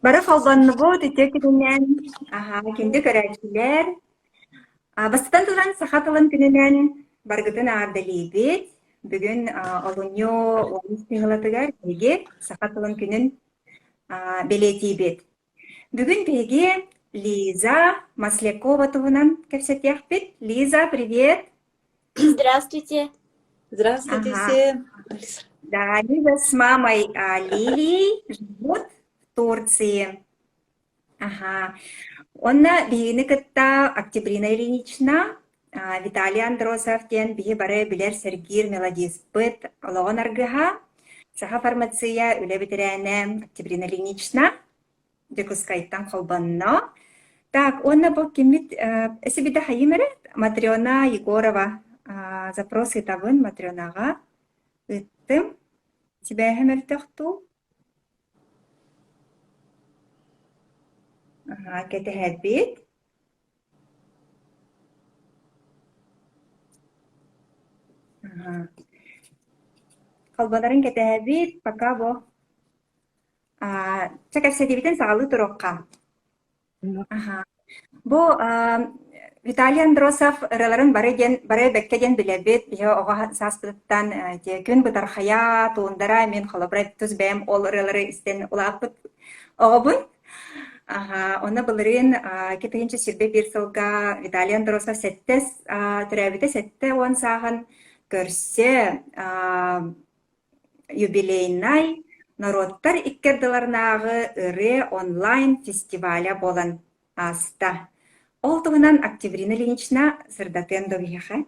Бары холбоннубут үтүө күнүнэн, аһаа, күндү көрөөччүлэр. Бастатан туран саха тылын күнүнэн барыгытын эҕэрдэлиибит. Бүгүн олунньу уонус сыһылатыгар биһиги саха тылын күнүн бэлиэтиибит. Бүгүн биһиги Лиза Маслякова туһунан кэпсэтиэхпит. Лиза, привет! Здравствуйте. Здравствуйте Ага. всем. Да, Лиза с мамой Лилией живут в Турции. Ага. Онно биһигини кытта Октябрина Ильинична, Виталий Андросов диэн биһи бары билэр сэргиир мелодиспыт олоҕун аргыһа, Саха фармация үлэ бэтэрээнэ Октябрина Ильинична Дьокуускайтан холбонно. Так, уонна бу киммит эсибитэ хайым эрэ? Матрена Егорова запрос ыытабын Матренаҕа ыыттым. Сибээһэ мөлтөх дуу? Аһаа, кэтэһэбит. Аһаа. Холбонорун кэтэһэбит, пока бу Чэ, кэпсэтиибитин саҕалыы туруохха. Аһаа. Бу Виталий Андросов ырыаларын бары диэн бары бэккэ диэн билэбит. Биһи оҕо сааспытыттан ити күн бытархайа, туундара мин холобура тус бэйэм ол ырыалары истэн улааппыт оҕобун. Аһаа, онно былырыын 2021 сылга Виталий Андросов сэттэ төрөөбүтэ 70 сааһын көрсө Юбилейнай норуоттар икки ардыларынааҕы ырыа онлайн-фестиваля буолан ааста. Ол туһунан Октябрина Ильинична сырдатыан да биһиэхэ.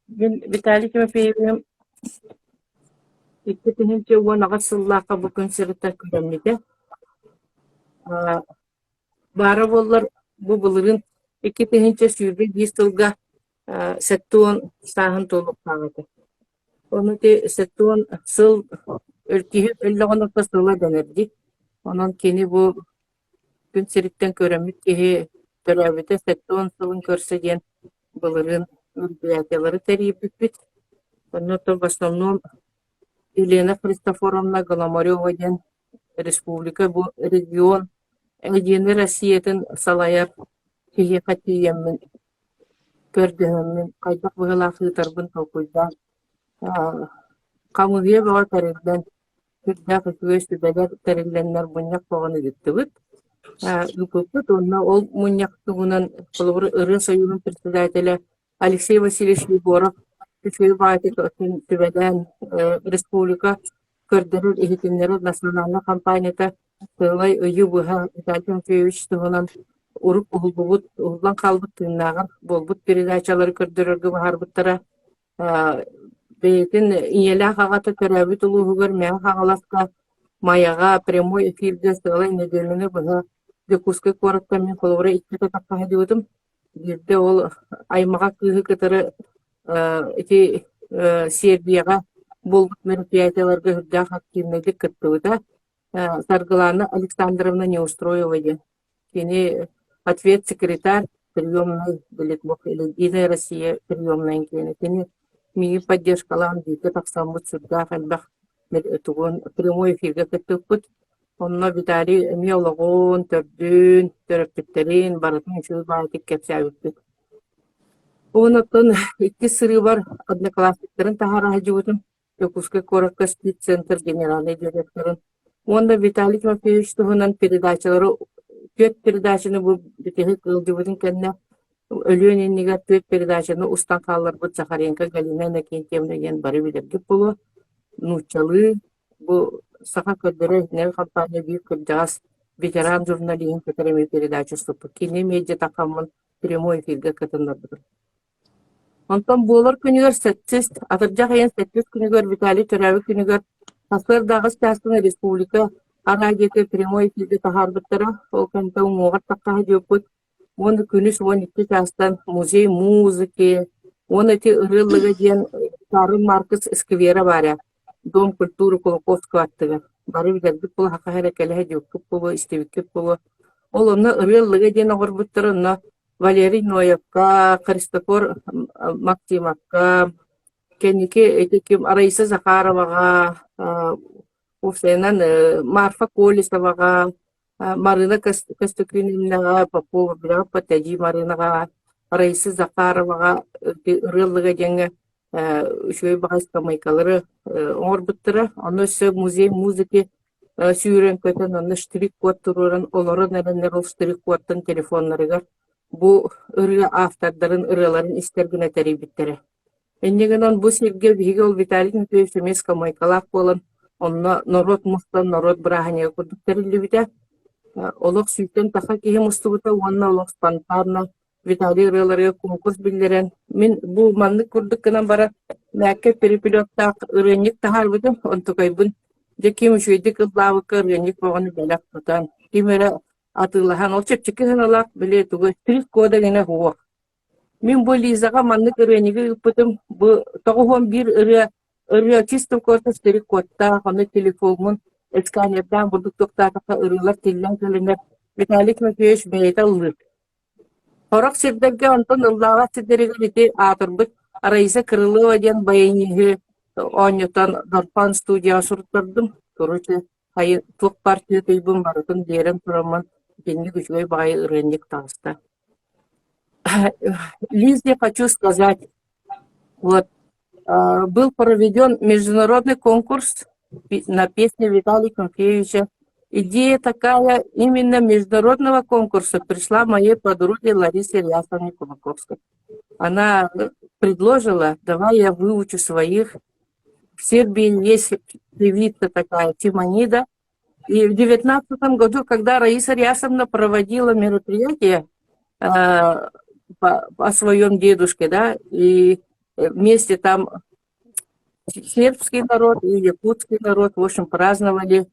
Мин Виталий Тимофеевиһым 2018 сыллаахха бу күн сириттэн күрэммитэ. Баара буоллар, бу былырыын 2021 сылга 70 сааһын туолуохтаах этэ. Ону ити 70 сыл киһи өллөҕүнэ орто сыла дэнэр дии. Онон кини бу күн сириттэн көрөммүт киһи төрөөбүтэ 70 сылын көрсө диэн былырыын мероприятиелары тэрийбиппит. Онно в основном Елена Христофоровна Голомарева диэн республика бу регион Единый Россиятын салайар киһиэхэ тиийэммин көрдөһөммүн хайдах быһыылаах ыытарбын толкуйдаан хамыыһыйа бөҕө тэриллэн сүрдээх үчүгэй сүбэлэр тэриллэннэр мунньах бөҕөнү ыыттыбыт. Ыыппыппыт уонна ол мунньах туһунан холобур Ырыа Союһун председателэ Алексей Васильевич Егоров үчүгэй баҕайытык сүбэлээн республика көрдөрөр-иһитиннэрэр национальнай хампаанньата сыалай ыйы быһа Виталий Тимофеевич туһунан урук уһуллубут, уһуллан хаалбыт тыыннааҕар буолбут передачалары көрдөрөргө быһаарбыттара. Бэйэтин ийэлээх аҕата төрөөбүт улууһугар Мэҥэ Хаҥаласка Майаҕа прямой эфиргэ сыалай нэдиэлэни быһа Дьокуускай куоракка мин холобура иккитэ тахса сылдьыбытым. Биирдэ ол аймаҕа кыыһы кытары ити Сербияҕа буолбут мероприятиеларга сүрдээх активнайдык кыттыбыта. Саргылана Александровна Неустроева диэн. Кини ответ-секретарь приемной Единая Россия приемнайын киэнэ. Кини миигин поддержкалаан бииргэ тахсаммыт сүрдээх элбэх тугун прямой эфиргэ кыттыппыт. Онно Виталий эмиэ олоҕун, төрдүн, төрөппүттэрин барытын үчүгэй баҕайытык кэпсээбиппит. Уонна иккис сырыыбар одноклассниктарын таһаара сылдьыбытым. Дьокуускай куоракка спид-центр генеральнай директорын уонна Виталий Тимофеевич туһунан передачалары түөрт передачаны бу бүтэһик ыалдьыбытын кэннэ өлүөн иннигэр түөрт передачаны устан хаалларбыт Захаренко Галина Иннокентьевна диэн бары билэргит буолуо. Нууччалыы Бу саха көрдөрөр-иһитиннэрэр хампаанньа биир кырдьаҕас ветеран журналиһын кытары эмиэ передача уступпут. Кини медиа тахаммын прямой эфиргэ кытыннарбытым. Онтон буолар күнүгэр сэттис, атырдьах ыйын сэттис күнүгэр Виталий төрөөбүт күнүгэр сарсыарда аҕыс чаастан республика араадьыйата прямой эфиргэ таһаарбыттара. Ол кэнниттэн уҥуоҕар тахха сылдьыбыппыт. Уонна күнүс 12 чаастан музей музыки уонна ити ырыа ыллыга диэн Карл Маркс сквера баар ээ, Дом культуры Кулаковского аттыгар. Бары билэрбит буолуо, хаһан эрэ кэлэ сылдьыбыккыт буолуо, истибиккит буолуо. Ол онно ырыа ыллыга диэн оҥорбуттар онно Валерий Ноевка, Христофор Максимовка, кэнники ити ким Раиса Захароваҕа. Уопсайынан Марфа Колесоваҕа, Марина Көстөкүүнүнэҕэ, Попова Бырааппа Марынаҕа, Раиса Захароваҕа ырыаллыга диэҥҥэ үчүгэй баҕайы скамейкалары оҥорбуттара. Онно өссө музей музыки сүүрэн-көтөн, онно штрих-код туруоран олорон эрэннэр ол штрих-кодтан телефоннарыгар бу ырыа автордарын ырыаларын истэр гына тэрийбиттэрэ. Инньэ гынан бу сиргэ биһиги ол Виталий Дмитриевич эмиэ скамейкалаах буолан, онно норуот мустан, норуот бырааһынньыга курдук тэриллибитэ. Олох сүүстэн тахса киһи мустубута уонна олох спонтанно Виталий ырыаларыгар конкурс биллэрэн, мин бу маннык курдук гынан баран, мээккэ переплеттаах ырыанньык таһаарбытым, онтукайбын дьэ ким үчүгэйдик ыллаабыкка ырыанньык бөҕөнү бэлэх тутан, ким эрэ атыылаһан, ол чэпчэки сыаналаах били тугу штрих-кода гына суох. Мин бу Лизаҕа маннык ырыанньыгы ыыппытым, бу 91 ырыа ырыа чисто корпус кодтаах, ону телефоммун сканердаан бурдук туохтаатахха ырыалар тиллэн кэлэннэр Виталий Тимофеевич бэйэтэ ыллыыр. Сорох сирдэргэ онтон ыллаабат сирдэригэр ити аатырбыт Раиса Крылова диэн баяниһы оонньотон Дорфан студияҕа суруттардым. Короче, хайы туох партиятыйбын барытын биэрэн тураммын итинник үчүгэй баҕайы ырыанньык таҕыста. Лизе хочу сказать, вот был проведен международный конкурс на песню Виталия Тимофеевича. Идея такая именно международного конкурса пришла моей подруге Ларисе Ильясовне Кулаковской. Она предложила, давай я выучу своих. В Сербии есть певица такая, Тимонида. И в 19 году, когда Раиса Рясовна проводила мероприятие о своем дедушке, да, и вместе там сербский народ и якутский народ, в общем, праздновали.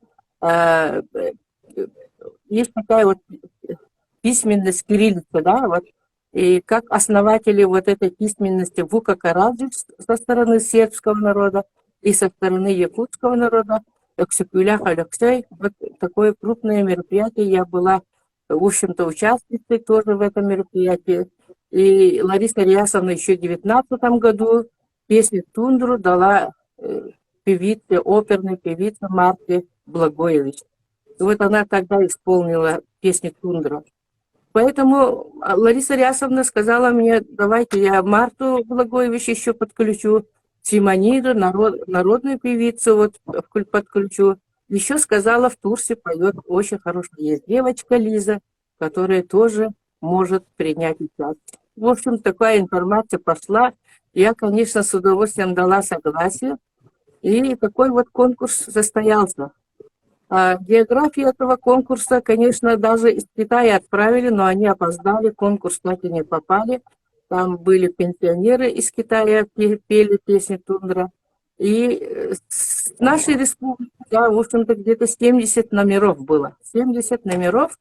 Есть такая вот письменность кириллица, да, вот, и как основатели вот этой письменности Вука Караджич со стороны сербского народа и со стороны якутского народа, Өксөкүлээх Алексей, вот такое крупное мероприятие я была, в общем-то, участницей тоже в этом мероприятии. И Лариса Рясовна еще в 19 году песню «Тундру» дала певице, оперной певице Марте Благоевич. И вот она тогда исполнила песню «Тундра». Поэтому Лариса Рясовна сказала мне, давайте я Марту Благоевич еще подключу, Симониду, народную певицу вот подключу. Еще сказала, в Турсе поет очень хорошая есть девочка Лиза, которая тоже может принять участие. В общем, такая информация пошла. Я, конечно, с удовольствием дала согласие. И такой вот конкурс состоялся. География этого конкурса, конечно, даже из Китая отправили, но они опоздали, конкурс так и не попали. Там были пенсионеры из Китая, пели песни «Тундра». И с нашей республики, да, в общем-то, где-то 70 номеров было. 70 номеров.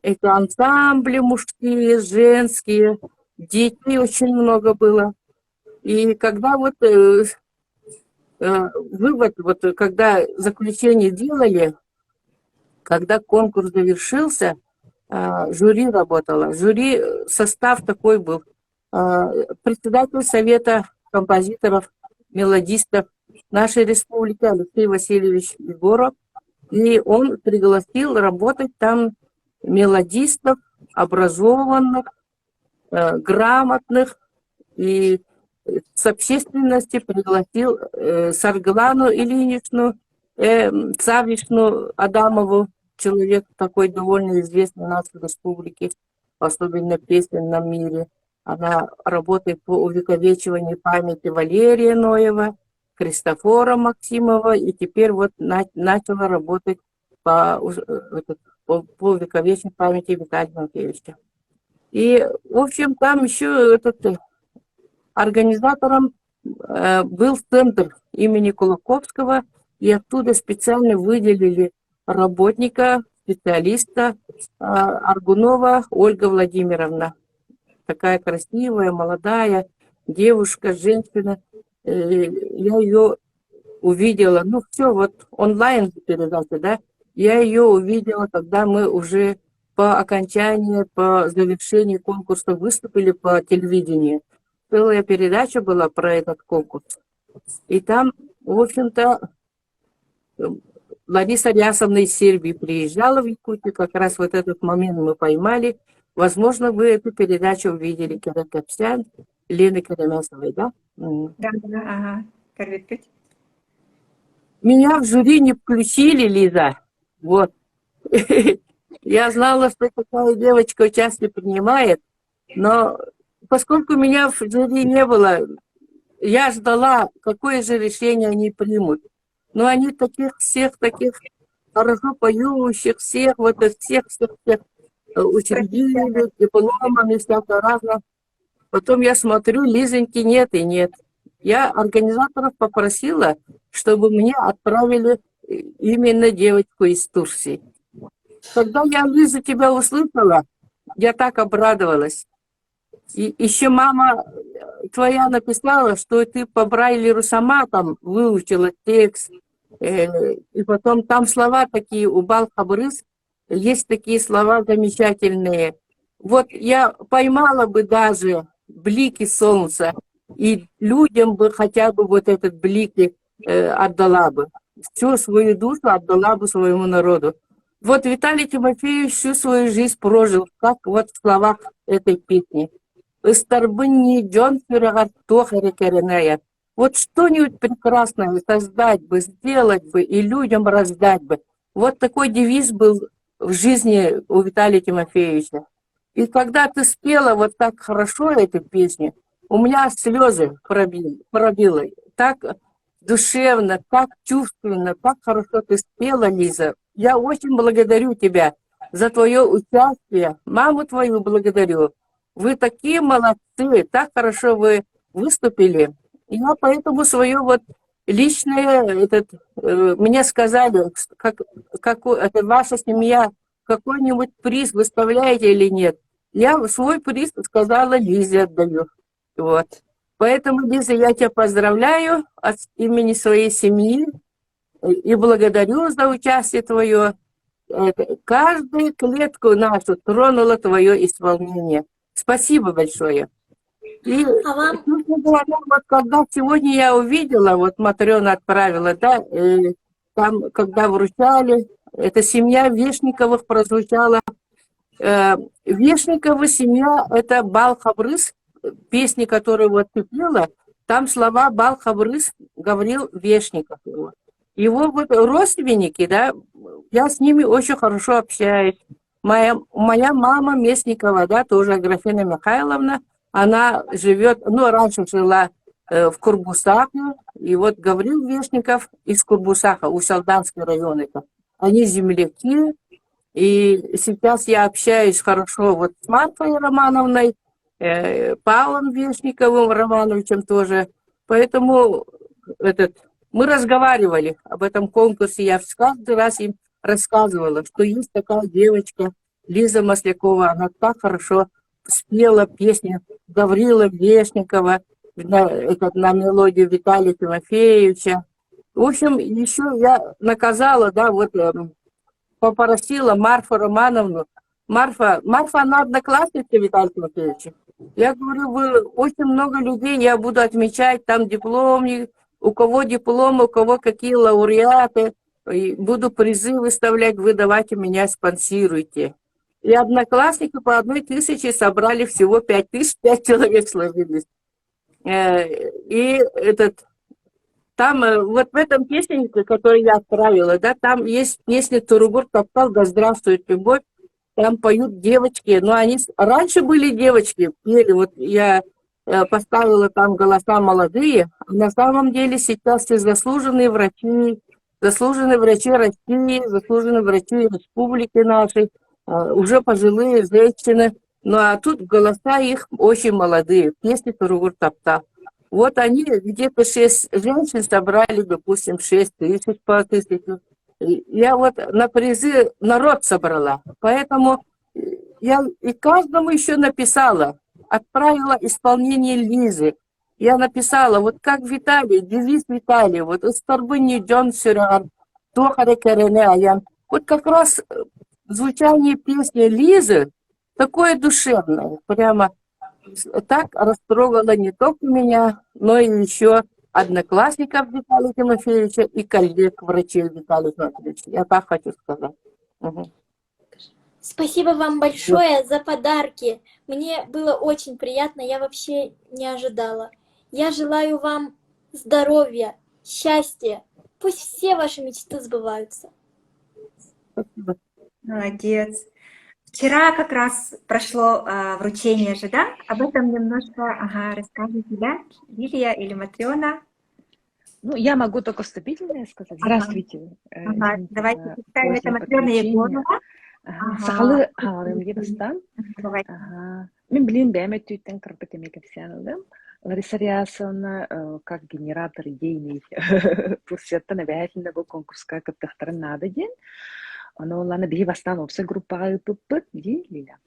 Это ансамбли мужские, женские, детей очень много было. И когда вот вывод, вот когда заключение делали, когда конкурс завершился, жюри работало. Жюри, состав такой был. Председатель совета композиторов, мелодистов нашей республики Алексей Васильевич Егоров. И он пригласил работать там мелодистов, образованных, грамотных, и с общественности пригласил Саргылану Ильиничну, Савишну Адамову, человек такой довольно известный у нас в республике, особенно в песенном мире. Она работает по увековечиванию памяти Валерия Ноева, Христофора Максимова, и теперь вот начала работать по увековечению памяти Виталия Матвеевича. И, в общем, там еще этот организатором был центр имени Кулаковского, и оттуда специально выделили работника, специалиста Аргунова Ольга Владимировна. Такая красивая, молодая девушка, женщина. Я ее увидела, ну все, вот онлайн передача, да, я ее увидела, когда мы уже по окончании, по завершении конкурса выступили по телевидению. Целая передача была про этот конкурс. И там, в общем-то, Лариса Рясовна из Сербии приезжала в Якутию, как раз вот этот момент мы поймали. Возможно, вы эту передачу увидели, Кера Капсян, Лены Керемясовой, да? Да, да, ага, көрбүппүт. Меня в жюри не включили, Лиза. Вот. Я знала, что такая девочка участие принимает, но поскольку меня в жюри не было, я ждала, какое же решение они примут. Но они таких всех, таких хорошо поющих, всех, вот всех, всех, всех учредили, дипломами, всякое разное. Потом я смотрю, Лизоньки нет и нет. Я организаторов попросила, чтобы мне отправили именно девочку из Турции. Когда я, Лиза, тебя услышала, я так обрадовалась. И еще мама твоя написала, что ты по Брайлеру сама там выучила текст. И потом там слова такие, у Балхабрыс есть такие слова замечательные. Вот я поймала бы даже блики солнца, и людям бы хотя бы вот этот блики отдала бы. Всю свою душу отдала бы своему народу. Вот Виталий Тимофеевич всю свою жизнь прожил, как вот в словах этой песни. Ыстарбын дьон сүрэҕэр туох эрэ кэрэнэйэ. Вот что-нибудь прекрасное создать бы, сделать бы и людям раздать бы. Вот такой девиз был в жизни у Виталия Тимофеевича. И когда ты спела вот так хорошо эту песню, у меня слезы пробили, пробило. Так душевно, так чувственно, так хорошо ты спела, Лиза. Я очень благодарю тебя за твое участие. Маму твою благодарю. Вы такие молодцы, так хорошо вы выступили. Я поэтому свое вот личное, этот, мне сказали, как, как, это ваша семья, какой-нибудь приз выставляете или нет. Я свой приз сказала Лизе отдаю. Вот. Поэтому, Лиза, я тебя поздравляю от имени своей семьи и благодарю за участие твое. Каждую клетку нашу тронуло твое исполнение. Спасибо большое. И, А вам говоря, вот когда сегодня я увидела, вот Матрена отправила, да, там, когда вручали, эта семья Вешниковых прозвучала. Вешниковы семья – это Балхабрыс, песни, которую вот ты пела, там слова Балхабрыс говорил Вешников. Его. Его вот родственники, да, я с ними очень хорошо общаюсь. Моя мама Местникова, да, тоже Аграфена Михайловна, она живет, ну, раньше жила в Курбусахе, и вот Гаврил Вешников из Курбусаха, Усть-Алданский район это. Они земляки, и сейчас я общаюсь хорошо вот с Марфой Романовной, Павлом Вешниковым Романовичем тоже. Поэтому этот, мы разговаривали об этом конкурсе, я каждый раз им рассказывала, что есть такая девочка Лиза Маслякова, она так хорошо спела песню Гаврила Вешникова на, этот, на мелодию Виталия Тимофеевича. В общем, еще я наказала, да, вот попросила Марфу Романовну. Марфа, Марфа, она одноклассница Виталия Тимофеевича. Я говорю, вы очень много людей, я буду отмечать там дипломник, у кого диплом, у кого какие лауреаты, и буду призы выставлять, вы давайте меня спонсируйте. И одноклассники по 1000 собрали всего 5000, пять человек сложились. И этот, там, вот в этом песеннике, которую я отправила, да, там есть песня «Туругур таптал, да здравствует любовь», там поют девочки, но они раньше были девочки, пели, вот я поставила там голоса молодые, а на самом деле сейчас все заслуженные врачи России, заслуженные врачи республики нашей, уже пожилые женщины, ну а тут голоса их очень молодые, песни «Туругур таптал». Вот они где-то шесть женщин собрали, допустим, 6000 по тысячу. Я вот на призы народ собрала, поэтому я и каждому еще написала, отправила исполнение Лизы. Я написала, вот как Виталий, девиз Виталий, вот «Ыстарбын дьон сүрэҕэр, туох эрэ кэрэни айан». Вот как раз звучание песни Лизы такое душевное, прямо так растрогало не только меня, но и еще одноклассников Виталия Тимофеевича и коллег врачей Виталия Тимофеевича. Я так хочу сказать. Угу. Спасибо вам большое за подарки. Мне было очень приятно, я вообще не ожидала. Я желаю вам здоровья, счастья. Пусть все ваши мечты сбываются. Спасибо. Молодец. Вчера как раз прошло а, вручение же, да? Об этом немножко ага, расскажете, да? Лилия или Матрена? Ну, я могу только вступительное сказать. Здравствуйте. Э, ага, извините давайте за представим, это позднее Матрена подключение. Егорова. Ага, Ага. Сахалыы хаалым бастан. Давай. Ага. Мин билин бэйэм өттүттэн кырбыт эмиэ кэпсээн ылым. Лариса Рясовна э, как генератор идейный Турцияттан эбэһээтинэ бу конкурска кыттыахтарын наада диэн. Ону ыллана биһи бастаан уопсай группаҕа ыыппыппыт дии Лиля.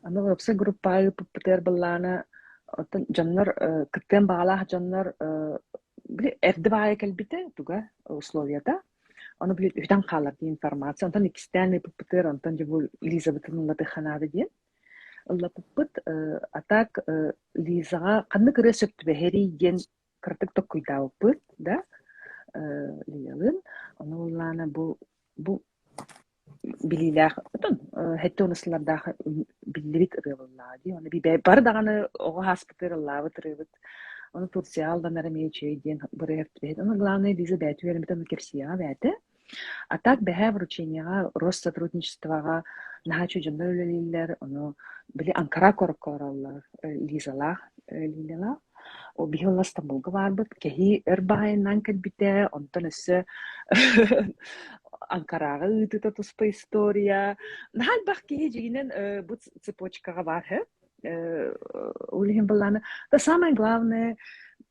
Аны уопсай группаҕа ыыппыппытыгар быллаана оттон дьоннор э, кыттыан баҕалаах дьоннор э, били эрдэ баҕайы кэлбитэ туга условията. Ону били үтэн хаалар дии информация. Онтон иккистээн ыыппыппытыгар онтон дьэ бу Лизабытын ыллатыахха наада диэн ыллаппыппыт. Э, а так э, Лизаҕа ханнык ырыа сөп түбэһэрий диэн кыратык токкуйдаабыппыт да э, Лилялыын. Ону ыллаана бу бу билиилээх отон хэттэ уон сыллардаах биллибит ырыа буоллаҕа дии. Ону бары даҕаны оҕо ааспытыгар ыллаабыт ырыабыт. Ону Турцияҕа алданар эмиэ үчүгэй диэн бырайыак түбэһит. Ону главное Лиза бэйэтэ үөрэммит ону кэпсиэҕэ бэйэтэ. А так бэһээ вручениеҕа Россотрудничествоҕа наһаа үчүгэй дьоннор үлэлииллэр. Ону били Анкара куоракка олороллор Лизалаах, Лилялаах. Ол биһи онно Стамбулга баарбыт. Кэһии өр баҕайынан кэлбитэ, онтон өссө Анкараҕа ыытыыта туспа история. Наһаа элбэх киһи дьиҥинэн бу цепочкаҕа баар һэ. Ол иһин былааны да самое главное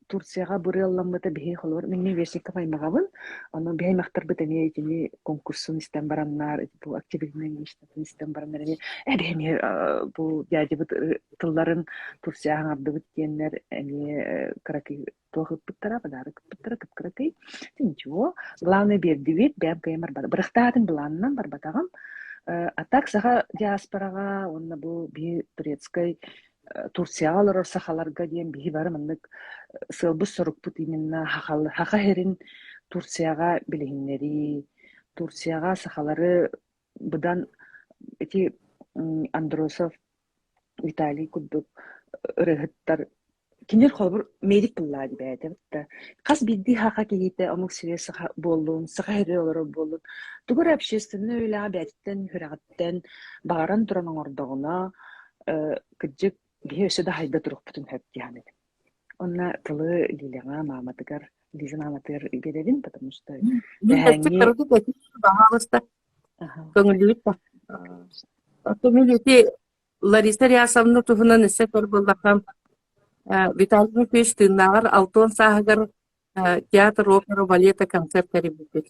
Турцияҕа бырыалламмыта биһи холобур мин Весников аймаҕабын. Ону биһи аймахтарбыт эмиэ итини конкурсун истэн бараннар, бу активизмын истэн бараннар эмиэ э биһи эмиэ бу дядябыт тылларын Турцияҕа аҥардыбыт диэннэр эмиэ кыракый туох ыппыттара, подарок ыппыттара кып-кыракый. Ничего. Главное биэрдибит, бэйэм кыайан барбатым. Бырахтаатын былаанынан барбатаҕым. А так саха диаспораҕа уонна бу биһи турецкай Турцияҕа олорор сахаларга диэн биһи бары маннык сыалбыт-сорукпут именно саха сирин Турцияҕа билиһиннэрии, Турцияҕа сахалары быдан ити Андросов Виталий курдук ырыаһыттар кинилэр холобур медик буоллаҕа дии бэйэтэ да хас биирдии саха киһитэ омук сирэ саха буоллун саха сирэ олорор буоллун тугу эрэ общественнай үлэҕэ бэйэтиттэн сүрэҕиттэн баҕаран туран оҥордоҕуна э, кырдьык биһи өссө да хайда туруохпутун сөп дии саныыбын. Онно тылы Лиляҕа мааматыгар Лиза мааматыгар биэрэбин потому что Мин эһээҥҥи кыратык этии баһаалыста Аха. көҥүллүүт да. Оттон ити Лариса Рясовна туһунан өссө көр буоллахха, Виталий Дмитриевич тыыннааҕар 60 сааһыгар театр опера балета концерт тэрийбиппит.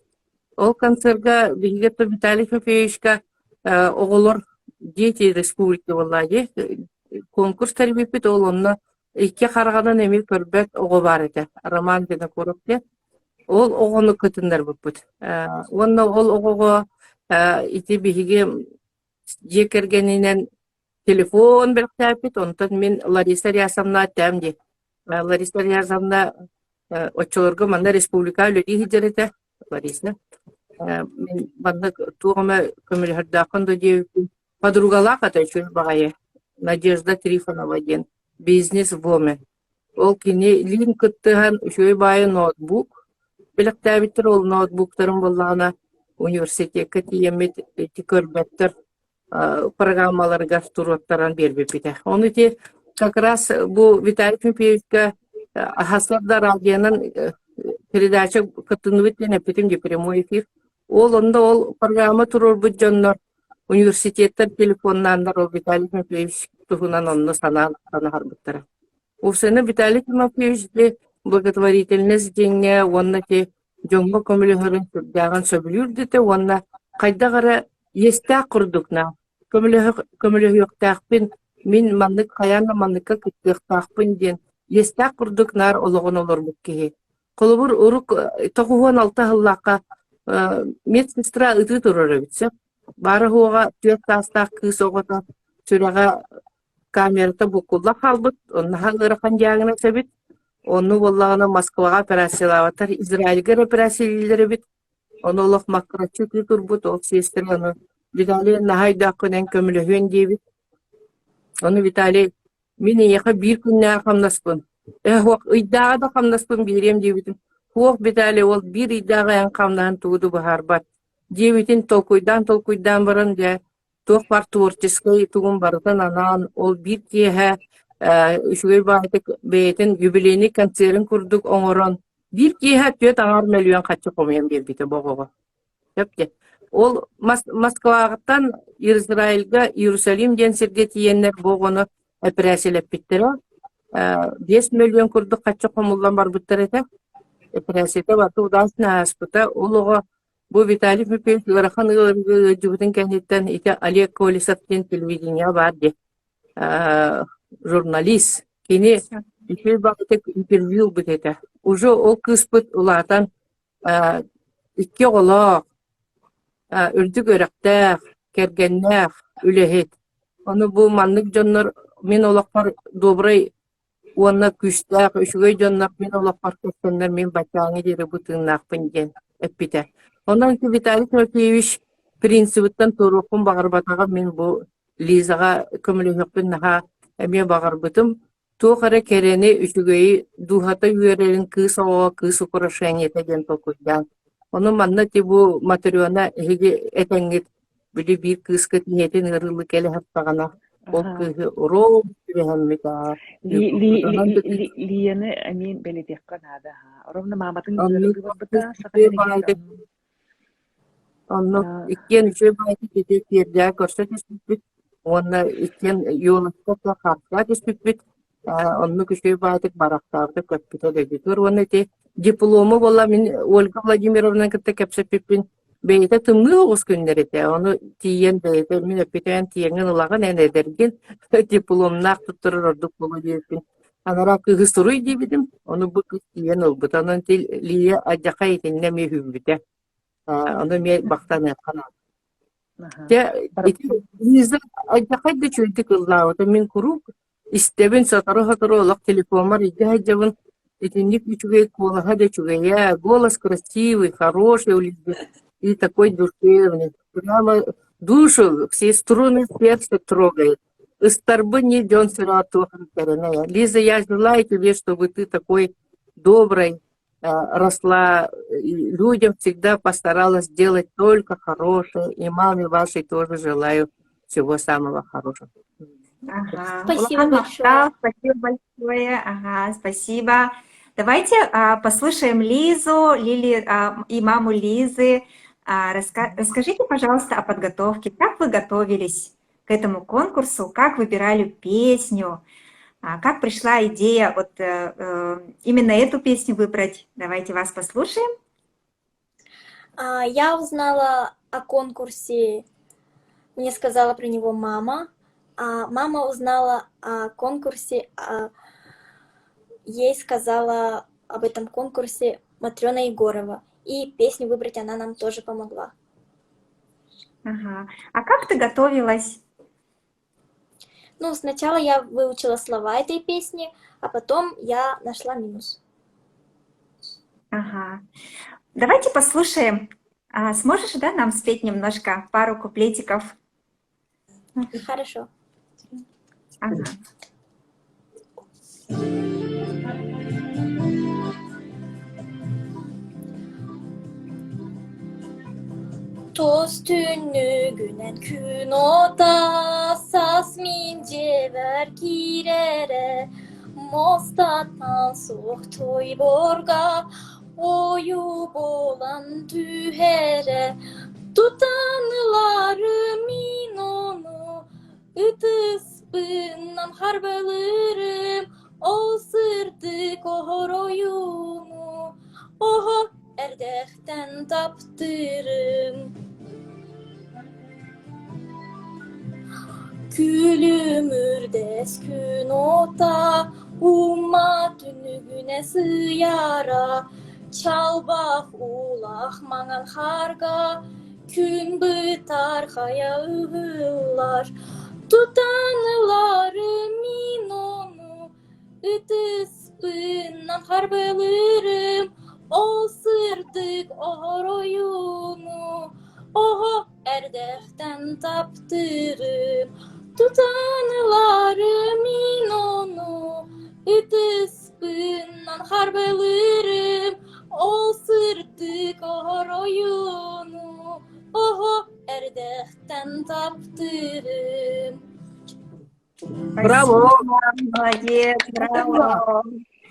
Ол концерга биһиги Виталий Фофеевичка оҕолор дети республики буолла дии конкурс тэрийбиппит ол онно икки хараҕынан эмиэ көрбөт оҕо баар этэ Роман Винокуров диэн ол оҕону кытыннарбыппыт уонна ол оҕоҕо ити биһиги дьиэ кэргэнинэн телефон бэлэхтээппит, онтон мин Лариса Рясовна этээм дии. Лариса Рясовна оччолорго манна республика үлэлии сылдьар этэ, Лариса. Мин манна туох эмэ көмөлөһөрдөөххүн да диэбиппин подругалаах этэ үчүгэй баҕайы Надежда Трифонова диэн бизнес-вумен. Ол кинилиин кыттыһан үчүгэй баайы ноутбук бэлэхтээбиттэр, ол ноутбуктарын буоллаҕына университекка тиийэммит ити көрбөттөр программаларыгар туруоттаран биэрбиппитэ. Ону ити как раз бу Виталий Тимофеевичка аһаслар да радионан передача кыттынныбыт диэн эппитим дии прямой эфир. Ол онно ол программа туруорбут дьоннор университеттар телефоннааннар ол Виталий Тимофеевич туһунан онно санаан санаһарбыттара. Уопсайынан Виталий Тимофеевич благотворительность диэҥҥэ уонна ити дьоҥҥо көмөлөһөрүн сүрдээҕин сөбүлүүр дэтэ уонна хайдах эрэ иэстээх курдук наа көмөлөһүөхтээхпин, мин маннык хайаан да манныкка кыттыахтаахпын диэн иэстээх курдук наар олоҕун олорбут киһи. Холобур, урук 96 сыллаахха медсестра ытыы турар эбит сөп. Баара-суоҕа 4 саастаах кыыс оҕото сүрэҕэ камерата буккулла хаалбыт, наһаа ыарахан диагноз эбит. Онну буоллаҕына Москваҕа операциялаабаттар, Израильга эрэ операциялыыллар эбит. Ону олох маккыраччы ытыы турбут, ол сиэстэрэ ону Виталий наһаа өйдөөххүнэн көмөлөһүөн диэбит. Ону Виталий мин эйиэхэ биир күннээҕи хамнаспын, ээ суох ыйдааҕы да хамнаспын биэриэм диэбитим. Суох Виталий ол биир ыйдааҕы эн хамнаһын тугу да быһаарбат диэбитин толкуйдаан-толкуйдаан баран дьэ туох баар творческай тугун барытын анаан ол биир киэһэ э, үчүгэй баҕайытык бэйэтин юбилейный концерын курдук оҥорон биир киэһэ 4,5 мөлүйүөн харчы хомуйан биэрбитэ бу оҕоҕо. Сөп дии. Ол Москваҕыттан Израильга Иерусалим диэн сиргэ тиийэннэр бу оҕону эпэрээссийэлэппиттэрэ. 5 мөлүйүөн курдук харчы хомуллан барбыттар этэ. Эпэрээссийэтэ барыта удачно ааспыта. Ол оҕо Бу Виталий Петрович ыарахан ыарыыга ыалдьыбытын кэнниттэн ити Олег Колесов диэн телевидениеҕэ баар дии, журналист. Кини үчүгэй баҕайытык интервью ылбыт этэ. Уже ол кыыспыт улаатан икки оҕолоох, үрдүк үөрэхтээх, кэргэннээх, үлэһит. Ону бу маннык дьоннор мин олохпор добрай Уонна күүстээх, үчүгэй дьоннор мин олохпор көрсөннөр мин баччааҥҥа диэри бу тыыннаахпын диэн эппитэ. Онон ити Виталий Тимофеевич принцибыттан туоруохпун баҕарбатаҕым мин бу Лизаҕа көмөлөһүөхпүн наһаа эмиэ баҕарбытым. Туох эрэ кэрэни, үчүгэйи, дууһата үөрэрин кыыс оҕоҕо кыыс украшениета диэн толкуйдаан. Ону манна ити бу Матрена эһиги этэҥҥит Били биир кыыска ийэтин ыарыылыы кэлэ сыттаҕына, ол кыыһы уруок түбэһэммит аа Лияны эмиэ бэлэтиэххэ наада аһаа. Ровно мааматын ыарыы барбыта саха сиригэр Онно иккиэн үчүгэй баҕайытык ити тиэрдээ көрсө түспүппүт уонна иккиэн елочка хаартыга түспүппүт Оннук үчүгэй баҕайытык барахтаабыта көппүтэ дойдутугар уонна ити диплому буолла мин Ольга Владимировнаны кытта кэпсэппиппин бэйэтэ тымныы оҕус күннэр этэ ону тиийэн бэйэтэ мин эппитинэн тиийэҥҥин ылаҕын эн эдэргин дипломнаах туттарар ордук буолуо диэбиппин анараа кыыһы суруй диэбитим ону бу кыыс тиийэн ылбыта онон ити Лия алдьархай итиннэ эмиэ үһүйбүтэ ону эмиэ махтаныахха наада Дьэ, ити Лиза алдьархай да үчүгэйдик ыллаабыта мин куруук Истэбин, сотору-сотору олох телефоммар илдьэ сылдьабын. Итинник үчүгэй куолаһа да үчүгэйэ, голос красивый, хороший у Лизы и такой душевный. Прямо душу, все струны сердца трогает. Ыстарбын не дьон сүрэҕэ туох эрэ Лиза, я желаю тебе, чтобы ты такой доброй росла, людям всегда постаралась сделать только хорошее, и маме вашей тоже желаю всего самого хорошего. Ага. Спасибо большое. Спасибо большое. Ага, спасибо. Давайте а, послушаем Лизу, Лили а, и маму Лизы. А, раска- расскажите, пожалуйста, о подготовке. Как вы готовились к этому конкурсу? Как выбирали песню? А, как пришла идея вот э, э, именно эту песню выбрать? Давайте вас послушаем. А, я узнала о конкурсе, мне сказала про него мама. А мама узнала о конкурсе, а ей сказала об этом конкурсе Матрена Егорова. И песню выбрать она нам тоже помогла. Ага. А как ты готовилась? Ну, сначала я выучила слова этой песни, а потом я нашла минус. Ага. Давайте послушаем. А, сможешь, да, нам спеть немножко пару куплетиков? Хорошо. Ага. Тос түннүгүнэн күн ото саас мин дьиэбэр киирэрэ муостаттан суох тойборго ойуу буолан түһэрэ тутан ыларым мин ону Ытыспынан харбалыырым, ол сырдык оһоройууну, оһо эрдэхтэн таптыырым. Күлүмүрдэс күн ота, ума түнүгүнэ сыйара, чалбах уулаах маҥан хаарга Күн бытархайа ыһыллар, тутан ыларым мин ону, ытыс. Ытыспынан харбылыырым, ол сырдык оройуну оҕо эрдэхтэн таптыырым. Тутан ыларым мин ону, ытыспынан харбылыырым, ол сырдык оройуну оҕо эрдэхтэн таптыырым. Браво! Молодец, браво!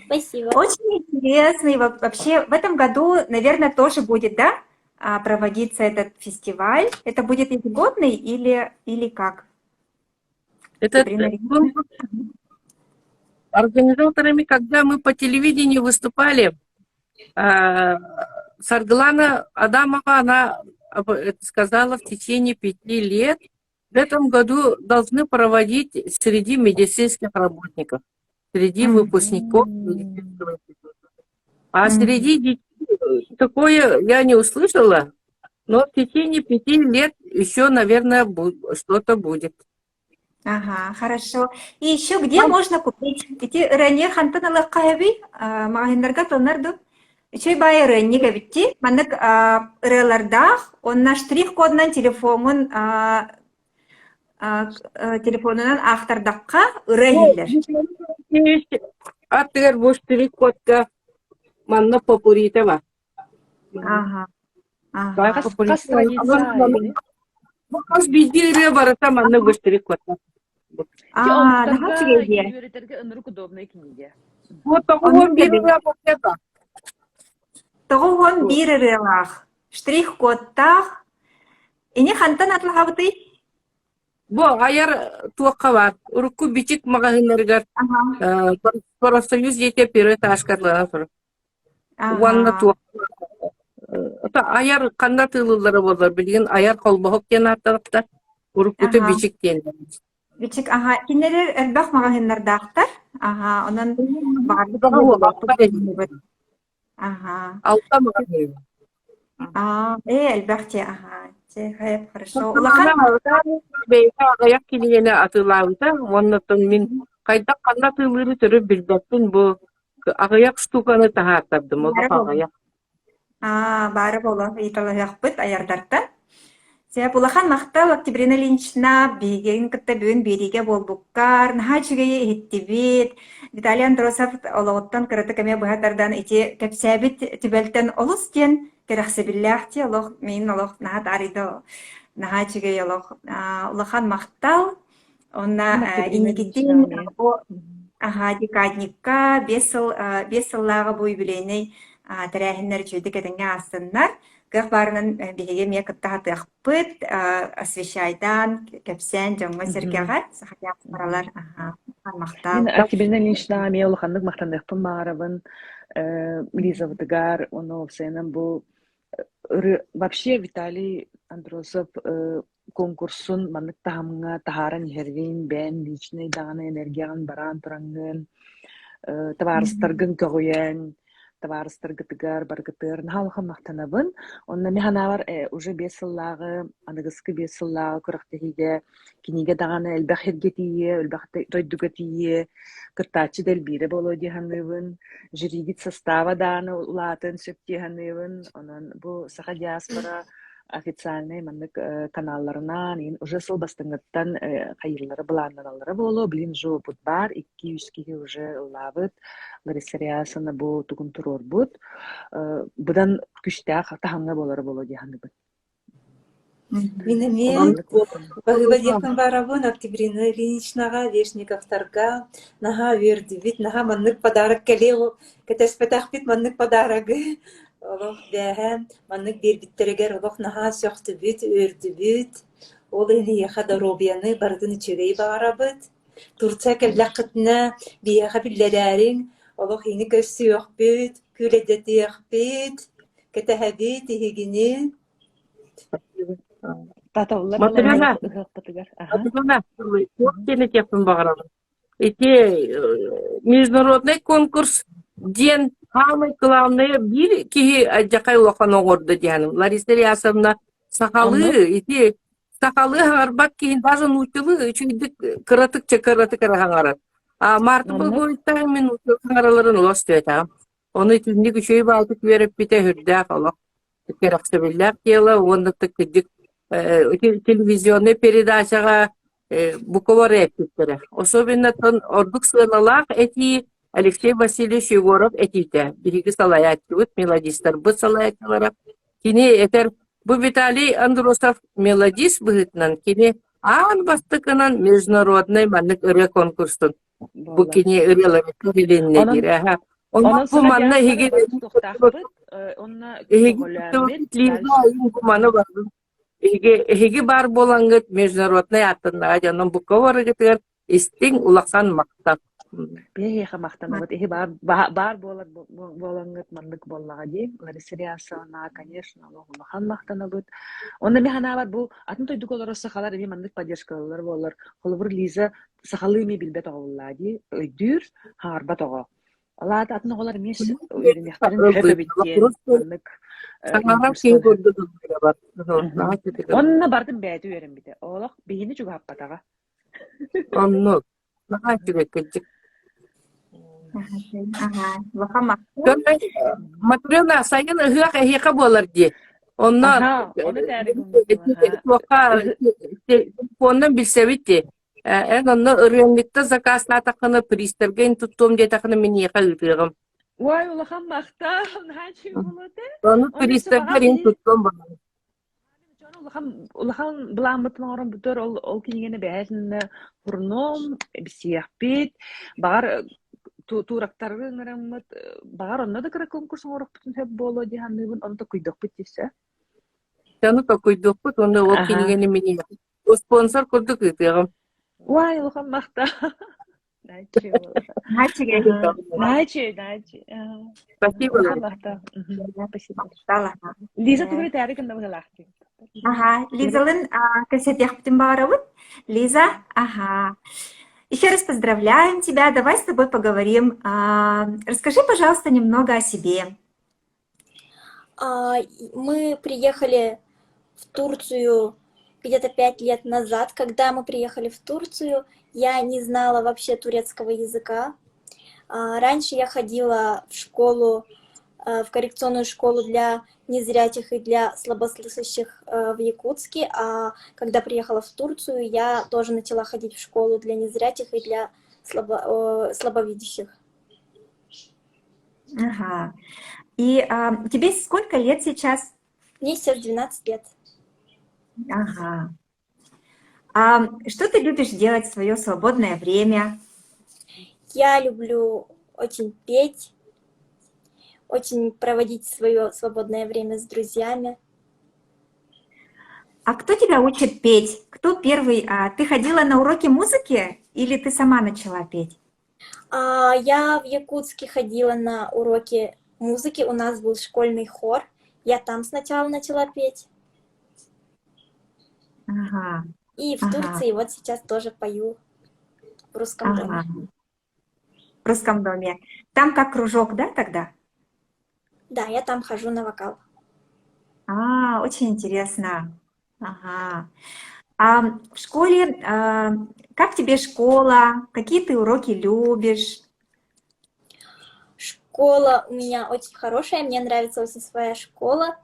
Спасибо. Очень интересный. Вообще в этом году, наверное, тоже будет, да, проводиться этот фестиваль? Это будет ежегодный или, или как? Это организаторами, когда мы по телевидению выступали, Саргылана Адамова, она сказала, в течение 5 лет в этом году должны проводить среди медицинских работников, среди выпускников медицинского института. А среди детей такое я не услышала, но в течение 5 лет еще, наверное, что-то будет. Ага, хорошо. И еще где можно купить? Ити ырыанньык хантан ылыахха сөбүй? Маҕаһыыннарга тоннор дуу? Үчүгэй баайы ырыанньык эбитти. Маннык ырыалардаах, уонна штрих-кодунан телефоҥун телефонунан аахтардахха ырыа иһиллэр. Аттыгар бу штрих-кодка манна попурита бар. Ага. Ага. Хас страница Хас биирдии ырыа барыта манна бу штрих-кодка. Аа, наһаа үчүгэй дии. Үөрэтэргэ ынырык удобнай кинигэ. Бу 91 ырыа буолла. 91 ырыалаах, штрих-кодтаах. Ини хантан атлаһабытый? Бу айар туохха баар. Урукку бичик маҕаһыыннарыгар профсоюз дьиэтэ первый этажка турар. Уонна туох айар ханна атыылыыллара буоллар билигин айар холбоһук диэн ааттаныктар уруккута бичик диэн Бичик аха кинилэр элбэх маҕаһыыннардаахтар аха онон баҕарбыт аха алта маҕаһыын Аа, ээ, элбэх дьиэ, аһаа, дьэ, хэп, хорошо. Улахан Бэйэтэ аҕыйах кинигэни атыылаабыта уонна оттон мин хайдах ханна атыылыыры төрүт билбэппин бу аҕыйах штуканы таһаартардым олох аҕыйах. Аа, баара буолуо, ыйыталаһыахпыт аярдартан. Сөп, улахан махтал Октябрина Ильинична биһигин кытта бүгүн биэриигэ буолбуккар, наһаа үчүгэйи иһиттибит. Виталий Андросов олоҕуттан кыратык эмиэ быһа тардан ити кэпсээбит түбэлтэн олус диэн кэрэхсэбиллээх дии олох мин олох наһаа таарыйда наһаа үчүгэй олох улахан махтал Онно инникитин бу аһаа декадникка 5 сыл 5 сыллааҕы бу юбилейнай тэрээһиннэр үчүгэйдик этэҥҥэ аастыннар. Кыах баарынан биһиги эмиэ кытта сатыахпыт, освещайдаан, кэпсээн дьоҥҥо-сэргэҕэ саха диаспоралар махтал. Мин Октябрина Ильиничнаҕа эмиэ улаханнык махтаныахпын баҕарабын. Лизабытыгар уонна уопсайынан бу вообще Виталий Андросов куонкурсун маннык таһымҥа таһааран иһэргин, бэйэҥ личнэй даҕаны энергияҕын бараан тураҥҥын, табаарыстаргын көҕүйэн, табаарыстаргытыгар баргытыгар наһаа улахан махтанабын. Онно мин санаабар уже 5 сыллааҕы, аныгыскы 5 сыллааҕы күрэхтэһиигэ кинигэ даҕаны элбэх сиргэ тиийиэ, элбэх дойдуга тиийиэ, кыттааччы да элбиирэ буолуо дии саныыбын. Жюригит состава даҕаны улаатыан сөп дии саныыбын. Онон бу Саха диаспора официальнай маннык каналларынан иһин уже сыл бастыҥыттан хайыыллара былааннаналлара буолуо. Билин уже опыт баар, 2-3 киһи уже ыллаабыт. Лариса Рясовна бу тугун туруорбут. Быдан күштээх таһымҥа буолара буолуо дии саныыбын. Мин эмиэ баһыыба диэхпин баарабын Октябрина Ильиничнаҕа, Вешниковтарга наһаа үөрдүбүт, наһаа маннык подарок кэлиэ кэтэспэтэхпит маннык подарогы Олох бээһэ маннык биэрбиттэригэр олох наһаа сөхтүбүт, үөрдүбүт. Ол иһин эйиэхэ доруобуйаны барытын үчүгэй баҕарабыт. Турция кэллэххитинэ биһиэхэ биллэрээриҥ, олох иһини көрсүөхпүт, күүлэйдэтиэхпит, кэтэһэбит иһигини. Таталлар Матрена, ыһыахпытыгар. Аха. Матрена, туох диэн этиэхпин баҕарабын? Ити международный конкурс диэн саамай главное биир киһи алдьархай улахан оҥордо диэхиним. Лариса Ильясовна сахалыы ити сахалыы хаҥарбат киһи даже нууччалыы үчүгэйдик кыратык чэ кыратык эрэ хаҥарар. А Марта Оннук. Благовиттаах мин саҥараларын олох истибэтэҕим. Ону итинник үчүгэй баҕайытык үөрэппитэ сүрдээх олох кэрэхсэбиллээх дьыала уонна кырдьык телевизионнай передачаҕа бука бары эппиттэрэ. Особенно ордук сыаналаах этии Алексей Васильевич Егоров этиитэ. Биһиги салайааччыбыт, мелодистарбыт салайааччылара. Кини этэр, бу Виталий Андросов мелодист быһыытынан кини аан бастакынан международнай маннык ырыа конкурсун бу Буолла. кини ырыалары билиннэ Онон диир. Аха. Онон онон бу саха манна диаспора эһиги бары тутуохтаахпыт, онно эһиги көҕүлээммит Лиза дальше. бу маны бардым. Эһиги эһиги баар буолаҥҥыт международнай ааттаннаҕа дьонум букка барыгытыгар истиҥ улахан махтал. Биһиэхэ махтанабыт. Эһи баар баар буолар буолаҥҥыт маннык буоллаҕа дии. Лариса Рясовна, конечно, олох улахан махтанабыт. Онно мин санаабар бу атын дойдуга олорор сахалар эмиэ маннык поддержкалалар буоллар. Холобур, Лиза сахалыы эмиэ билбэт оҕо буоллаа дии. Өйдүүр, хаҥарбат оҕо. Ол аата атын оҕолор эмиэ үөрэниэхтэрин сөп эбит диэн маннык Саҥарар киһи курдук ыллыра Онно бардым бэйэтэ үөрэммитэ. Олох биһини чугаһаппатаҕа. Оннук. Наһаа үчүгэй кырдьык. Аха, улахан махтал. Матрена, сайын ыһыах эһиэхэ буолар дии. Онно Аха, ону этээри гыммытым, аха. туохха телефонунан билсэбит дии. Эн онно ырыанньыкта заказтаатаххына приставга ин туттуом диэтэххинэ мин эйиэхэ ыытыаҕым. Уай, улахан махтал, наһаа үчүгэй буолуо этэ. Ону Онно өссө приставгар баҕар ин туттуом буолар. Дьон улахан улахан былааммытын оҥорон бүтэр ол ол кинигэни бэйэтинэ хурнуом, бисиэхпит, баҕар туурактары ыҥыраммыт, баҕар онно да кыра конкурс оҥоруохпутун сөп буолуо дии саныыбын, ону токуйдуохпут дии сөп. Ону токуйдуохпут уонна ол Аха. кинигэни мин спонсор курдук ыытыаҕым. Уай, улахан махтал. Наачи, наачи. Спасибо. Спасибо. Лиза тугу этээри гынна быһыылаахтыы. Ага, Лизалын кэпсэтиэхпитин баҕарабыт. Лиза, ага. Еще раз поздравляем тебя. Давай с тобой поговорим. Расскажи, пожалуйста, немного о себе. Мы приехали в Турцию где-то 5 лет назад. Когда мы приехали в Турцию, я не знала вообще турецкого языка. Раньше я ходила в школу, в коррекционную школу для незрячих и для слабослышащих в Якутске, а когда приехала в Турцию, я тоже начала ходить в школу для незрячих и для слабо, слабовидящих. Ага. И а, тебе сколько лет сейчас? Мне сейчас 12 лет. Ага. А что ты любишь делать в свое свободное время? Я люблю очень петь, очень проводить свое свободное время с друзьями. А кто тебя учит петь? Кто первый? А, ты ходила на уроки музыки или ты сама начала петь? Я в Якутске ходила на уроки музыки, у нас был школьный хор. Я там сначала начала петь. Ага. И в Ага. Турции вот сейчас тоже пою в русском Ага. доме. В русском доме. Там как кружок, да, тогда? Да, я там хожу на вокал. А, очень интересно. Ага. А в школе, а, как тебе школа? Какие ты уроки любишь? Школа у меня очень хорошая, мне нравится очень своя школа.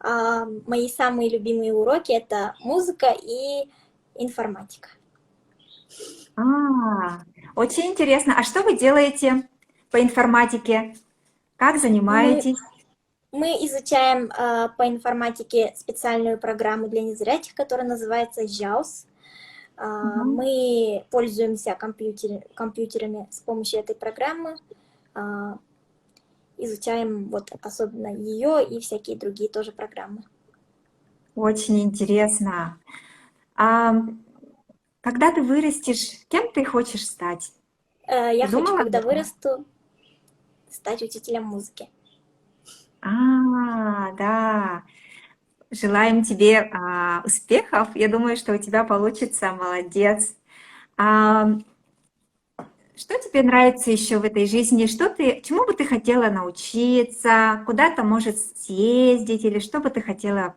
Мои самые любимые уроки это музыка и информатика. А, очень интересно. А что вы делаете по информатике? Как занимаетесь? Мы изучаем по информатике специальную программу для незрячих, которая называется JAWS. Мгм. Мы пользуемся компьютерами с помощью этой программы, изучаем вот особенно ее и всякие другие тоже программы. Очень интересно. А когда ты вырастешь, кем ты хочешь стать? Я Ты хочу, думала об когда этом? вырасту, стать учителем музыки. А, да. Желаем тебе успехов. Я думаю, что у тебя получится. Молодец. А, что тебе нравится еще в этой жизни? Что ты, чему бы ты хотела научиться? Куда-то, может, съездить или что бы ты хотела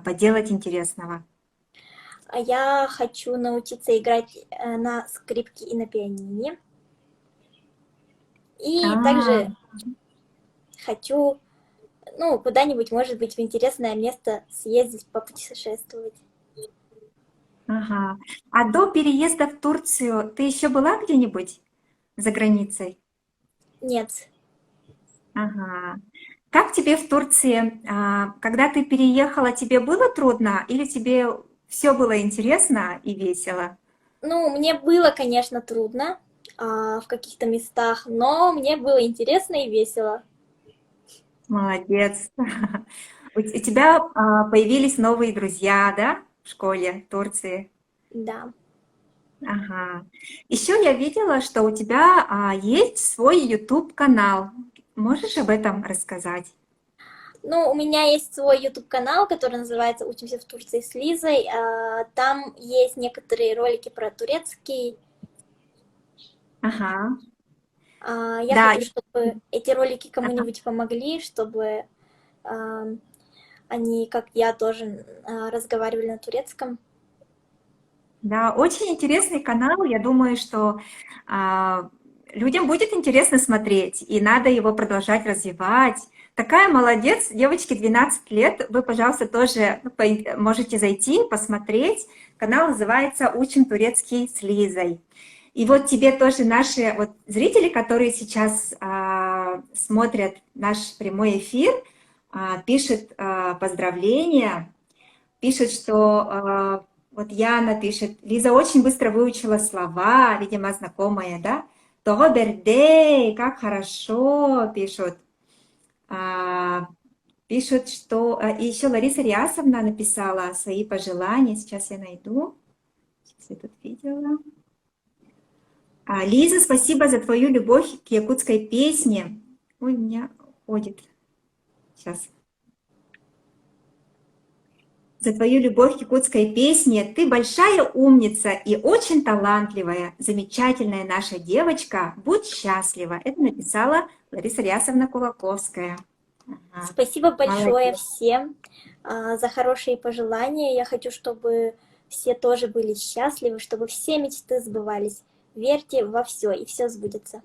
поделать интересного? А я хочу научиться играть на скрипке и на пианине. И также хочу, ну, куда-нибудь, может быть, в интересное место съездить, попутешествовать. Ага. А до переезда в Турцию ты еще была где-нибудь за границей? Нет. Ага. Как тебе в Турции? А, когда ты переехала, тебе было трудно или тебе все было интересно и весело? Ну, мне было, конечно, трудно в каких-то местах, но мне было интересно и весело. Молодец. У тебя появились новые друзья, да, в школе в Турции? Да. Ага. Еще я видела, что у тебя есть свой YouTube-канал. Можешь об этом рассказать? Ну, у меня есть свой YouTube-канал, который называется «Учимся в Турции с Лизой». Там есть некоторые ролики про турецкий. Ага. Я хочу, чтобы эти ролики кому-нибудь помогли, чтобы они, как я, тоже разговаривали на турецком. Да, очень интересный канал. Я думаю, что людям будет интересно смотреть, и надо его продолжать развивать. Такая молодец, девочке 12 лет. Вы, пожалуйста, тоже можете зайти, посмотреть. Канал называется «Учим турецкий с Лизой». И вот тебе тоже наши вот зрители, которые сейчас смотрят наш прямой эфир, пишут поздравления, пишут, что вот Яна пишет, Лиза очень быстро выучила слова, видимо, знакомая, да? Тоҕо бэрдэй, как хорошо, пишут. Пишут, что... И еще Лариса Риасовна написала свои пожелания. Сейчас я найду. Сейчас я тут видела. Лиза, спасибо за твою любовь к якутской песне. Ой, у меня уходит. Сейчас. За твою любовь к якутской песне. Ты большая умница и очень талантливая, замечательная наша девочка. Будь счастлива. Это написала Лариса Рясовна Кулаковская. Ага. Спасибо большое Молодец. Всем за хорошие пожелания. Я хочу, чтобы все тоже были счастливы, чтобы все мечты сбывались. Верьте во все, и все сбудется.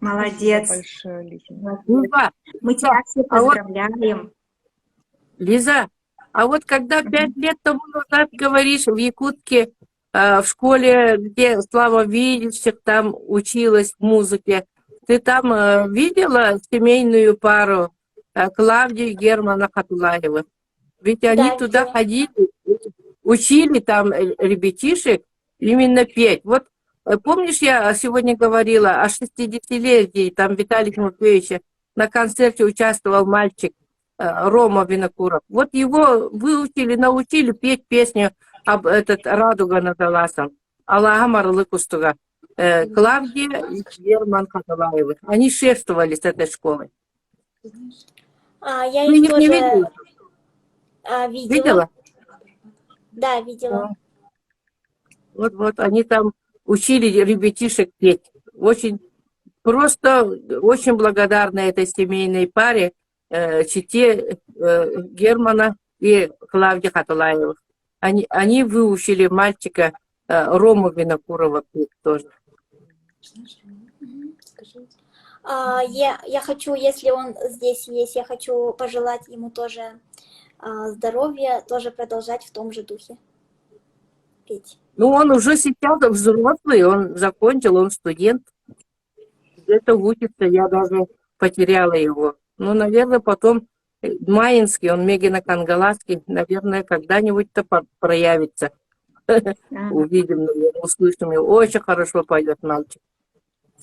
Молодец. Спасибо большое, Лиза. Мы тебя все поздравляем. Лиза, а вот когда 5 лет тому назад, говоришь, в Якутске, в школе, где Слава Видящих там училась в музыке, ты там видела семейную пару Клавдию и Германа Хатулаевых? Ведь они Да, туда видела. Ходили, учили там ребятишек именно петь. Вот помнишь, я сегодня говорила о 60-летии, там Виталия Тимофеевича на концерте участвовал мальчик Рома Винокуров. Вот его выучили, научили петь песню об этот «Радуга над алаасом». Алаһам арылы кустуга. Клавдия и Герман Хаталаевы. Они шефствовали с этой школой. А, я Ты их их не тоже видела? видела. Видела? Да, видела. Вот-вот, они там учили ребятишек петь. Очень просто очень благодарна этой семейной паре, чете Германа и Клавдии Хаталаевых. Они выучили мальчика Рому Винокурова петь тоже. Я хочу, если он здесь есть, я хочу пожелать ему тоже здоровья, тоже продолжать в том же духе петь. Ну, он уже сейчас взрослый, он закончил, он студент. Где-то учится, я даже потеряла его. Ну, наверное, потом Майинский, он Мегино-Кангаласский, наверное, когда-нибудь-то проявится. Увидим, наверное, услышим его. Очень хорошо поет мальчик.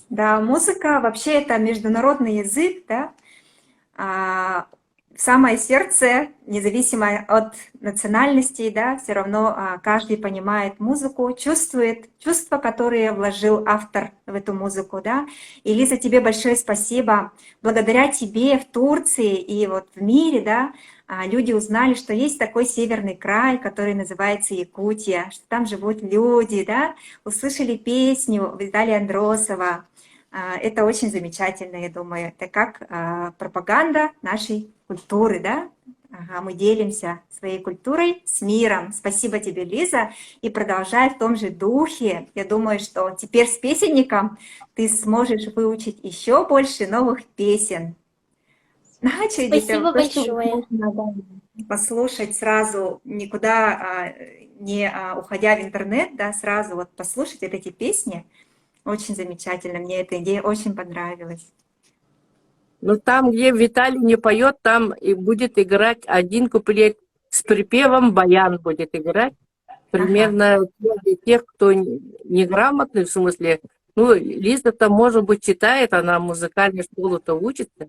Да, музыка вообще это международный язык, да. В самое сердце, независимо от национальности, да, все равно каждый понимает музыку, чувствует чувства, которые вложил автор в эту музыку, да. И, Лиза, тебе большое спасибо. Благодаря тебе в Турции и вот в мире, да, люди узнали, что есть такой северный край, который называется Якутия, что там живут люди, да, услышали песню Виталия Андросова. Это очень замечательно, я думаю. Это как пропаганда нашей культуры, да? Ага, мы делимся своей культурой с миром. Спасибо тебе, Лиза. И продолжай в том же духе. Я думаю, что теперь с песенником ты сможешь выучить еще больше новых песен. Спасибо большое. Послушать сразу, никуда а, не а, уходя в интернет, да, сразу вот послушать вот эти песни. Очень замечательно, мне эта идея очень понравилась. Но там, где Виталий не поет, там и будет играть один куплет с припевом, баян будет играть. Примерно ага. для тех, кто неграмотный, в смысле, ну, Лиза-то, может быть, читает, она в музыкальной школу-то учится,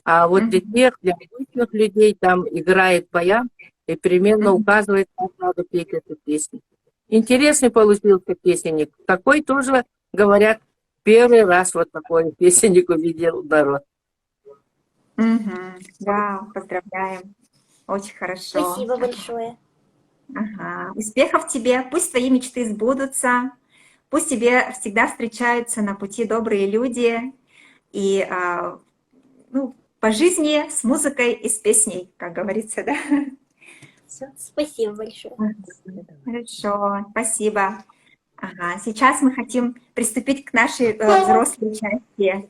а вот для тех, для обычных людей там играет баян и примерно указывает, как надо петь эту песню. Интересный получился песенник. Такой тоже, говорят, первый раз вот такой песенник увидел народ. Угу. Да, поздравляем. Очень хорошо. Спасибо большое. Ага. Успехов тебе, пусть твои мечты сбудутся, пусть тебе всегда встречаются на пути добрые люди и а, ну, по жизни с музыкой и с песней, как говорится, да? Все. Спасибо большое. Хорошо, спасибо. Ага, сейчас мы хотим приступить к нашей э, взрослой части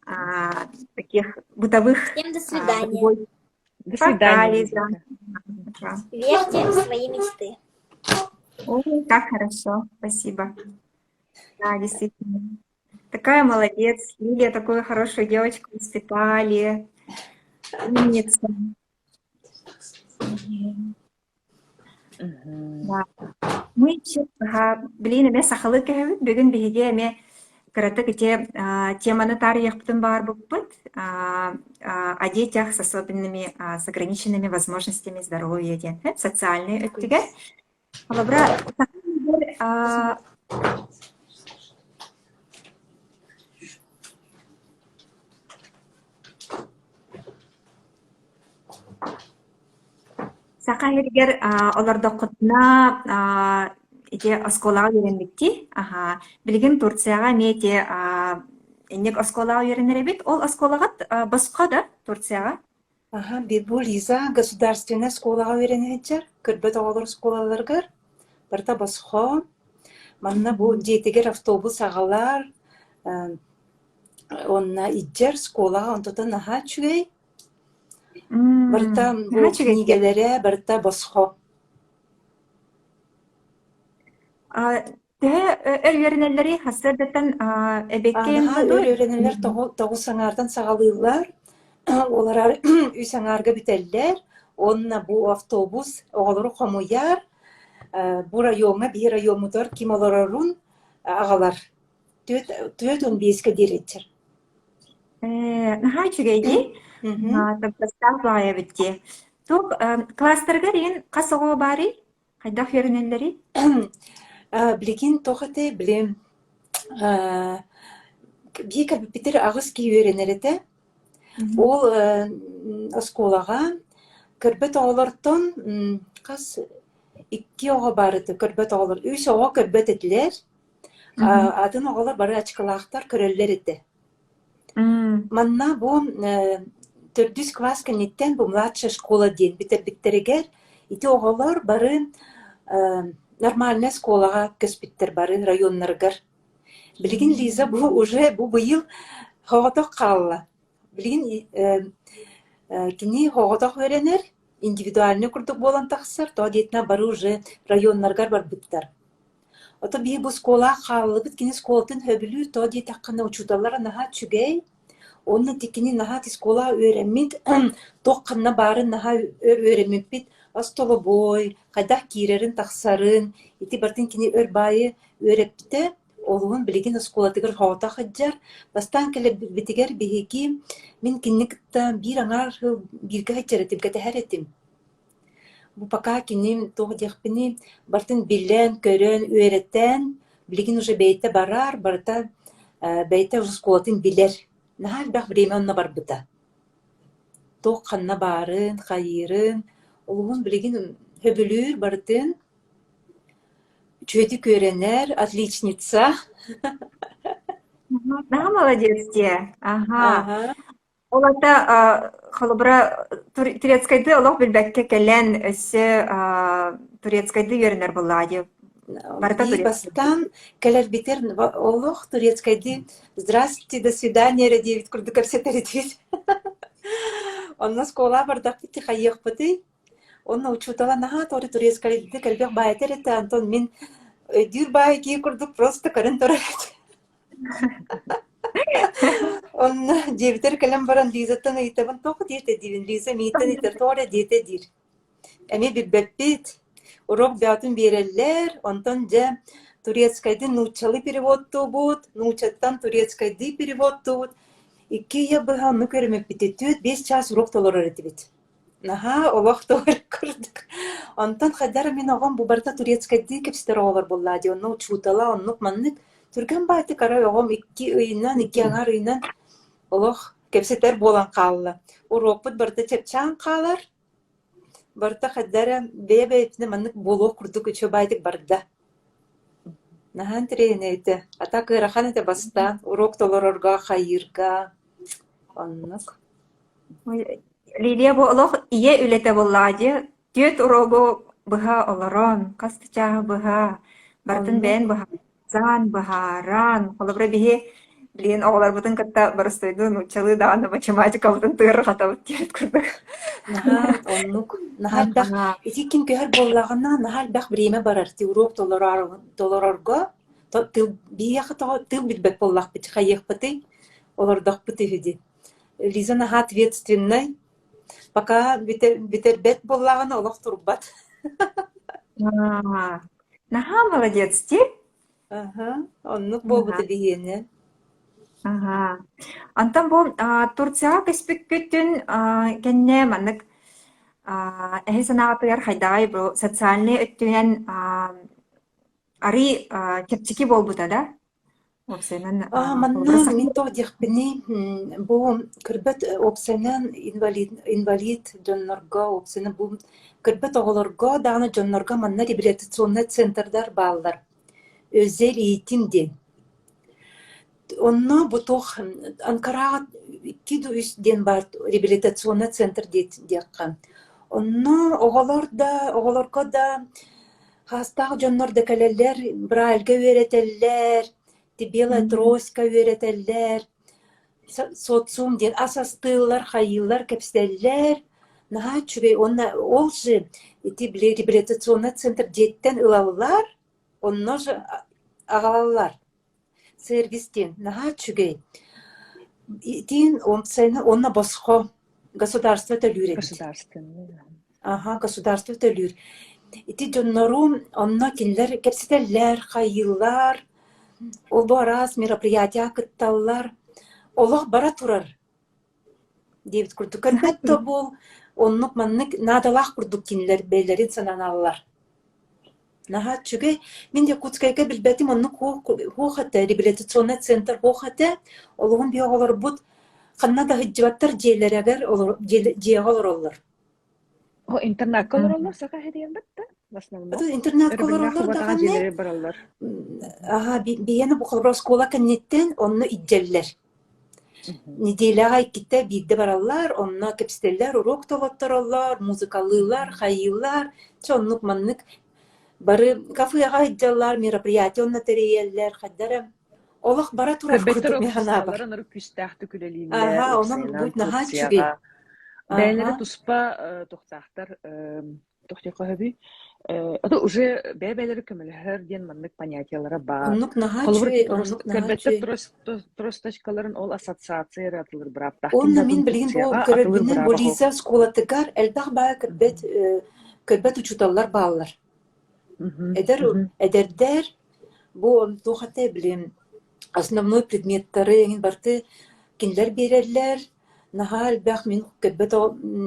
а, таких бытовых... Всем до свидания. А, до свидания. Пока, Лиза. Верьте в свои мечты. Ой, как хорошо, спасибо. Да, действительно. Такая молодец. Лилия такую хорошую девочку воспитали. Умница. Да. Мы билигин эмиэ сахалыы кэһэбит, бүгүн биһиги эмиэ кыратык ити теманы таарыйыахпытын баҕарбыппыт о детях с особенными с ограниченными возможностями здоровья диэн социальнай өттүгэр. Холобура, Саха сиригэр олордоххутуна ити оскуолаҕа үөрэммиттии. Аһаа. Билигин Турцияҕа эмиэ ити инник оскуолаҕа үөрэнэр эбит. Ол оскуолаҕыт босхо да Турцияҕа? Аха, бу Лиза государственнай оскуолаҕа үөрэнэ сылдьар, көрбөт оҕолор оскуолаларыгар. Барыта босхо. Манна бу дьиэтигэр автобус аҕалар, уонна илдьэр оскуолаҕа онтута наһаа үчүгэй. Барыта бу Наһаа үчүгэй кинигэлэрэ барыта босхо. Төһө өр үөрэнэллэрий сарсыардаттан эбиэккэ Наһаа өр үөрэнэллэр тоҕус аҥаартан саҕалыыллар, ол эрээри үс аҥаарга бүтэллэр уонна бу автобус оҕолору хомуйар, бу райоҥҥа биир райоммутугар ким олорорун аҕалар. 45-ка диэри иччэр. Ээ, наһаа үчүгэй дии. Табыгастаах баҕайы эбит дии. Туох класстарыгар иһин хас оҕо баарый? Хайдах үөрэнэллэрий? Билигин туох этэй, били биир кэлбиппитигэр аҕыс киһи үөрэнэр этэ. Ол оскуолаҕа көрбөт оҕолортон хас икки оҕо баар этэ көрбөт оҕолор. Үс оҕо көрбөт этилэр. Атын оҕолор бары ачыкылаахтар көрөллөр этэ. Манна бу төрдүс кылаас кэнниттэн бу младшая школа диэн бүтэрбиттэригэр ити оҕолор бары нормальная школаҕа көспүттэр бары районнарыгар. Билигин Лиза бу уже бу быйыл соҕотох хаалла. Билигин кини соҕотох үөрэнэр, индивидуальный курдук буолан тахсар, тоҕо диэтинэ бары уже районнарыгар барбыттар. Ото биһи бу оскуолаҕа хааллыбыт, кини оскуолатын сөбүлүүр, тоҕо диэтэххинэ учууталлара наһаа үчүгэй, уонна ити кини наһаа оскуолаҕа үөрэммит, туох ханна баарын наһаа өр үөрэммиппит, остолобуой, хайдах киирэрин-тахсарын, ити барытын кини өр баайы үөрэппитэ, олуһун билигин оскуолатыгар соҕотох сылдьар. Бастаан кэлэрбитигэр биһиги, мин кинини кытта биир аҥаар сыл бииргэ сылдьар этим, кэтэһэр этим. Бу пока кини туох диэхпиний, барытын билэн, көрөн, үөрэтэн, билигин уже бэйэтэ барар, барыта э, бэйэтэ уже оскуолатын билэр. Наһаа элбэх время онно барбыта. Туох ханна баарын, хайыырын, олуһун билигин сөбүлүүр барытын. Үчүгэйдик үөрэнэр, отличница. Наһаа молодец дии. Аха. Аха. Ол ата холобура турецкайды олох билбэккэ кэлэн өссө турецкайды үөрэнэр буоллаҕа дии. Барыта Дии бастаан кэлэрбитэр олох турецкайдыы «Здравствуйте, до свидания» эрэ диэбит курдук кэпсэтэр этибит. Онно оскуолаҕа бардахпыт хайыахпытый? Онно учуутала наһаа туора турецкайдыы элбэх баайытар этэ, онтон мин өйдүүр баайы киһи курдук просто көрөн турар этим. Онно дьиэбитэр кэлэн баран Лизаттан ыйытабын, туох диэтэ диибин, Лиза миигиттэн ыйытар, тоҕо эрэ диэтэ диир. Эмиэ билбэппит, уруок бөҕөтүн биэрэллэр, онтон дьэ турецкайдыы нууччалыы переводтуубут, нууччаттан турецкайдыы переводтуубут. Икки ыйы быһа оннук үөрэммиппит, 4-5 чаас уруок толорор этибит. Наһаа олох туһар курдук. Онтон хайдах эрэ мин оҕом бу барыта турецкайдыы кэпсэтэр оҕолор буоллаа дии, онно учуутала оннук-маннык түргэн баайдык арай оҕом икки ыйынан, икки аҥаар ыйынан олох кэпсэтэр буолан хаалла. Уруокпут барыта чэпчээн хаалар, барыта хайдах эрэ бэйэ-бэйэтинэн маннык буолуох курдук үчүгэй баайдык барда. Наһаа интэриэһинэй этэ. А так ыарахан этэ бастаан уруок толорорго, хайыырга оннук. Лилия бу олох ийэ үлэтэ буоллаҕа дии. Түөрт уруогу быһа олорон, хас да чааһы быһа, барытын Оннук. бэйэн быһаарсан, быһааран, холобура биһи билигин оҕолорбутун кытта боростуойдуу нууччалыы даҕаны математикабытын тыырҕатабыт диэбит курдук. Наһаа оннук. Наһаа элбэх Аһаа. ити ким көһөр буоллаҕына наһаа элбэх бириэмэ барар ти уруок толорор толорорго тыл биһиэхэ тоҕо тыл билбэт буоллахпыт хайыахпытый олордохпут үһү дии. Лиза наһаа ответственнай. Пока бүтэр, бүтэрбэт буоллаҕына олох турбат. Аа, Наһаа молодец дии. Аха, оннук буолбута биһиэнэ. Аһаа. Онтон бу а, Турцияҕа көспүккүтүн а, кэннэ маннык а, эһи санаатыгар хайдаҕай бу социальнай өттүнэн а, арый а, чэпчэки буолбута да? Уопсайынан А, а, манна холобура мин тоҕо диэхпиний, м, бу көрбөт уопсайынан инвалид, инвалид дьоннорго, уопсайынан бу көрбөт оҕолорго даҕаны дьоннорго манна реабилитационнай центрдар бааллар. Özel eğitim диэн. Онно бу туох Анкараҕа икки да үс диэн баар реабилитационный центр диэххэ. Онно оҕолор да, оҕолорго да Хаастаах дьоннор да кэлэллэр, Брайльга үөрэтэллэр, белая троська үөрэтэллэр, социум диэн ас астыыллар, хайыыллар, кэпсэтэллэр. Наһаа үчүгэй уонна ол же ити били реабилитационный центр дьиэттэн ылаллар, онно же аҕалаллар. Сервис диэн наһаа үчүгэй. Итиин уонна босхо государство төлүүр эбит. Государственный. Аха, государство төлүүр. Ити дьоннорум онно кинилэр кэпсэтэллэр, хайыыллар, ол бу араас мероприятия кытталлар. Олох бара турар диэбит курдук. Көрбөт да буол, оннук маннык наадалаах курдук кинилэр бэйэлэрин сананаллар. Наһаа үчүгэй. Мин Якутскайга билбэтим, оннук хуох этэ, реабилитационный центр хуох этэ. Олоҕун биһи оҕолорбут ханна да сылдьыбаттар дьиэлэригэр дьиэҕэ олороллор. О, интернакка олороллор саха иһитигэр да в основном. Интернакка Өрөбүллээх олороллор субуотаҕа даҕаны дьиэлэри бараллар. аһа биһиэнэ бу холобур оскуола кэнниттэн онно илдьэллэр. Неделяҕа иккитэ биирдэ бараллар, онно кэпсэтэллэр, уруок толоттороллор, музыкалыыллар, хайыыллар. Чэ оннук маннык бары кафеҕа сылдьаллар, мероприятие онно тэрийэллэр, хайда эрэ олох бара турар Көрбөттөр курдук мин санаабар. обществолара нары күүстээхтик үлэлииллэр, Аһа, онон бу уопсайынан наһаа үчүгэй. Турцияҕа. Бэйэлэрэ Аһа. туспа э, туохтаахтар э, туох диэххэ сөбүй? Э, это уже бэйэ-бэйэлэрэ көмөлөһөр диэн маннык понятиелара баар. Оннук наһаа Холобур, үчүгэй, трос, оннук наһаа көрбөттөр үчүгэй. трос, тросточкаларын ол ассоциация эрэ атылыр бырааптаах. Ким Уонна да мин атын билигин бу Турцияҕа атылыр көрөрбүнэн бу бырааба суох. Лиза оскуолатыгар элбэх баайы көрбөт э, көрбөт учууталлар бааллар. Мгм, Эдэр мгм. эдэрдэр бу туох этэй билим основной предметтары эҥин барыты кинилэр биэрэллэр. Наһаа элбэх мин көрбөт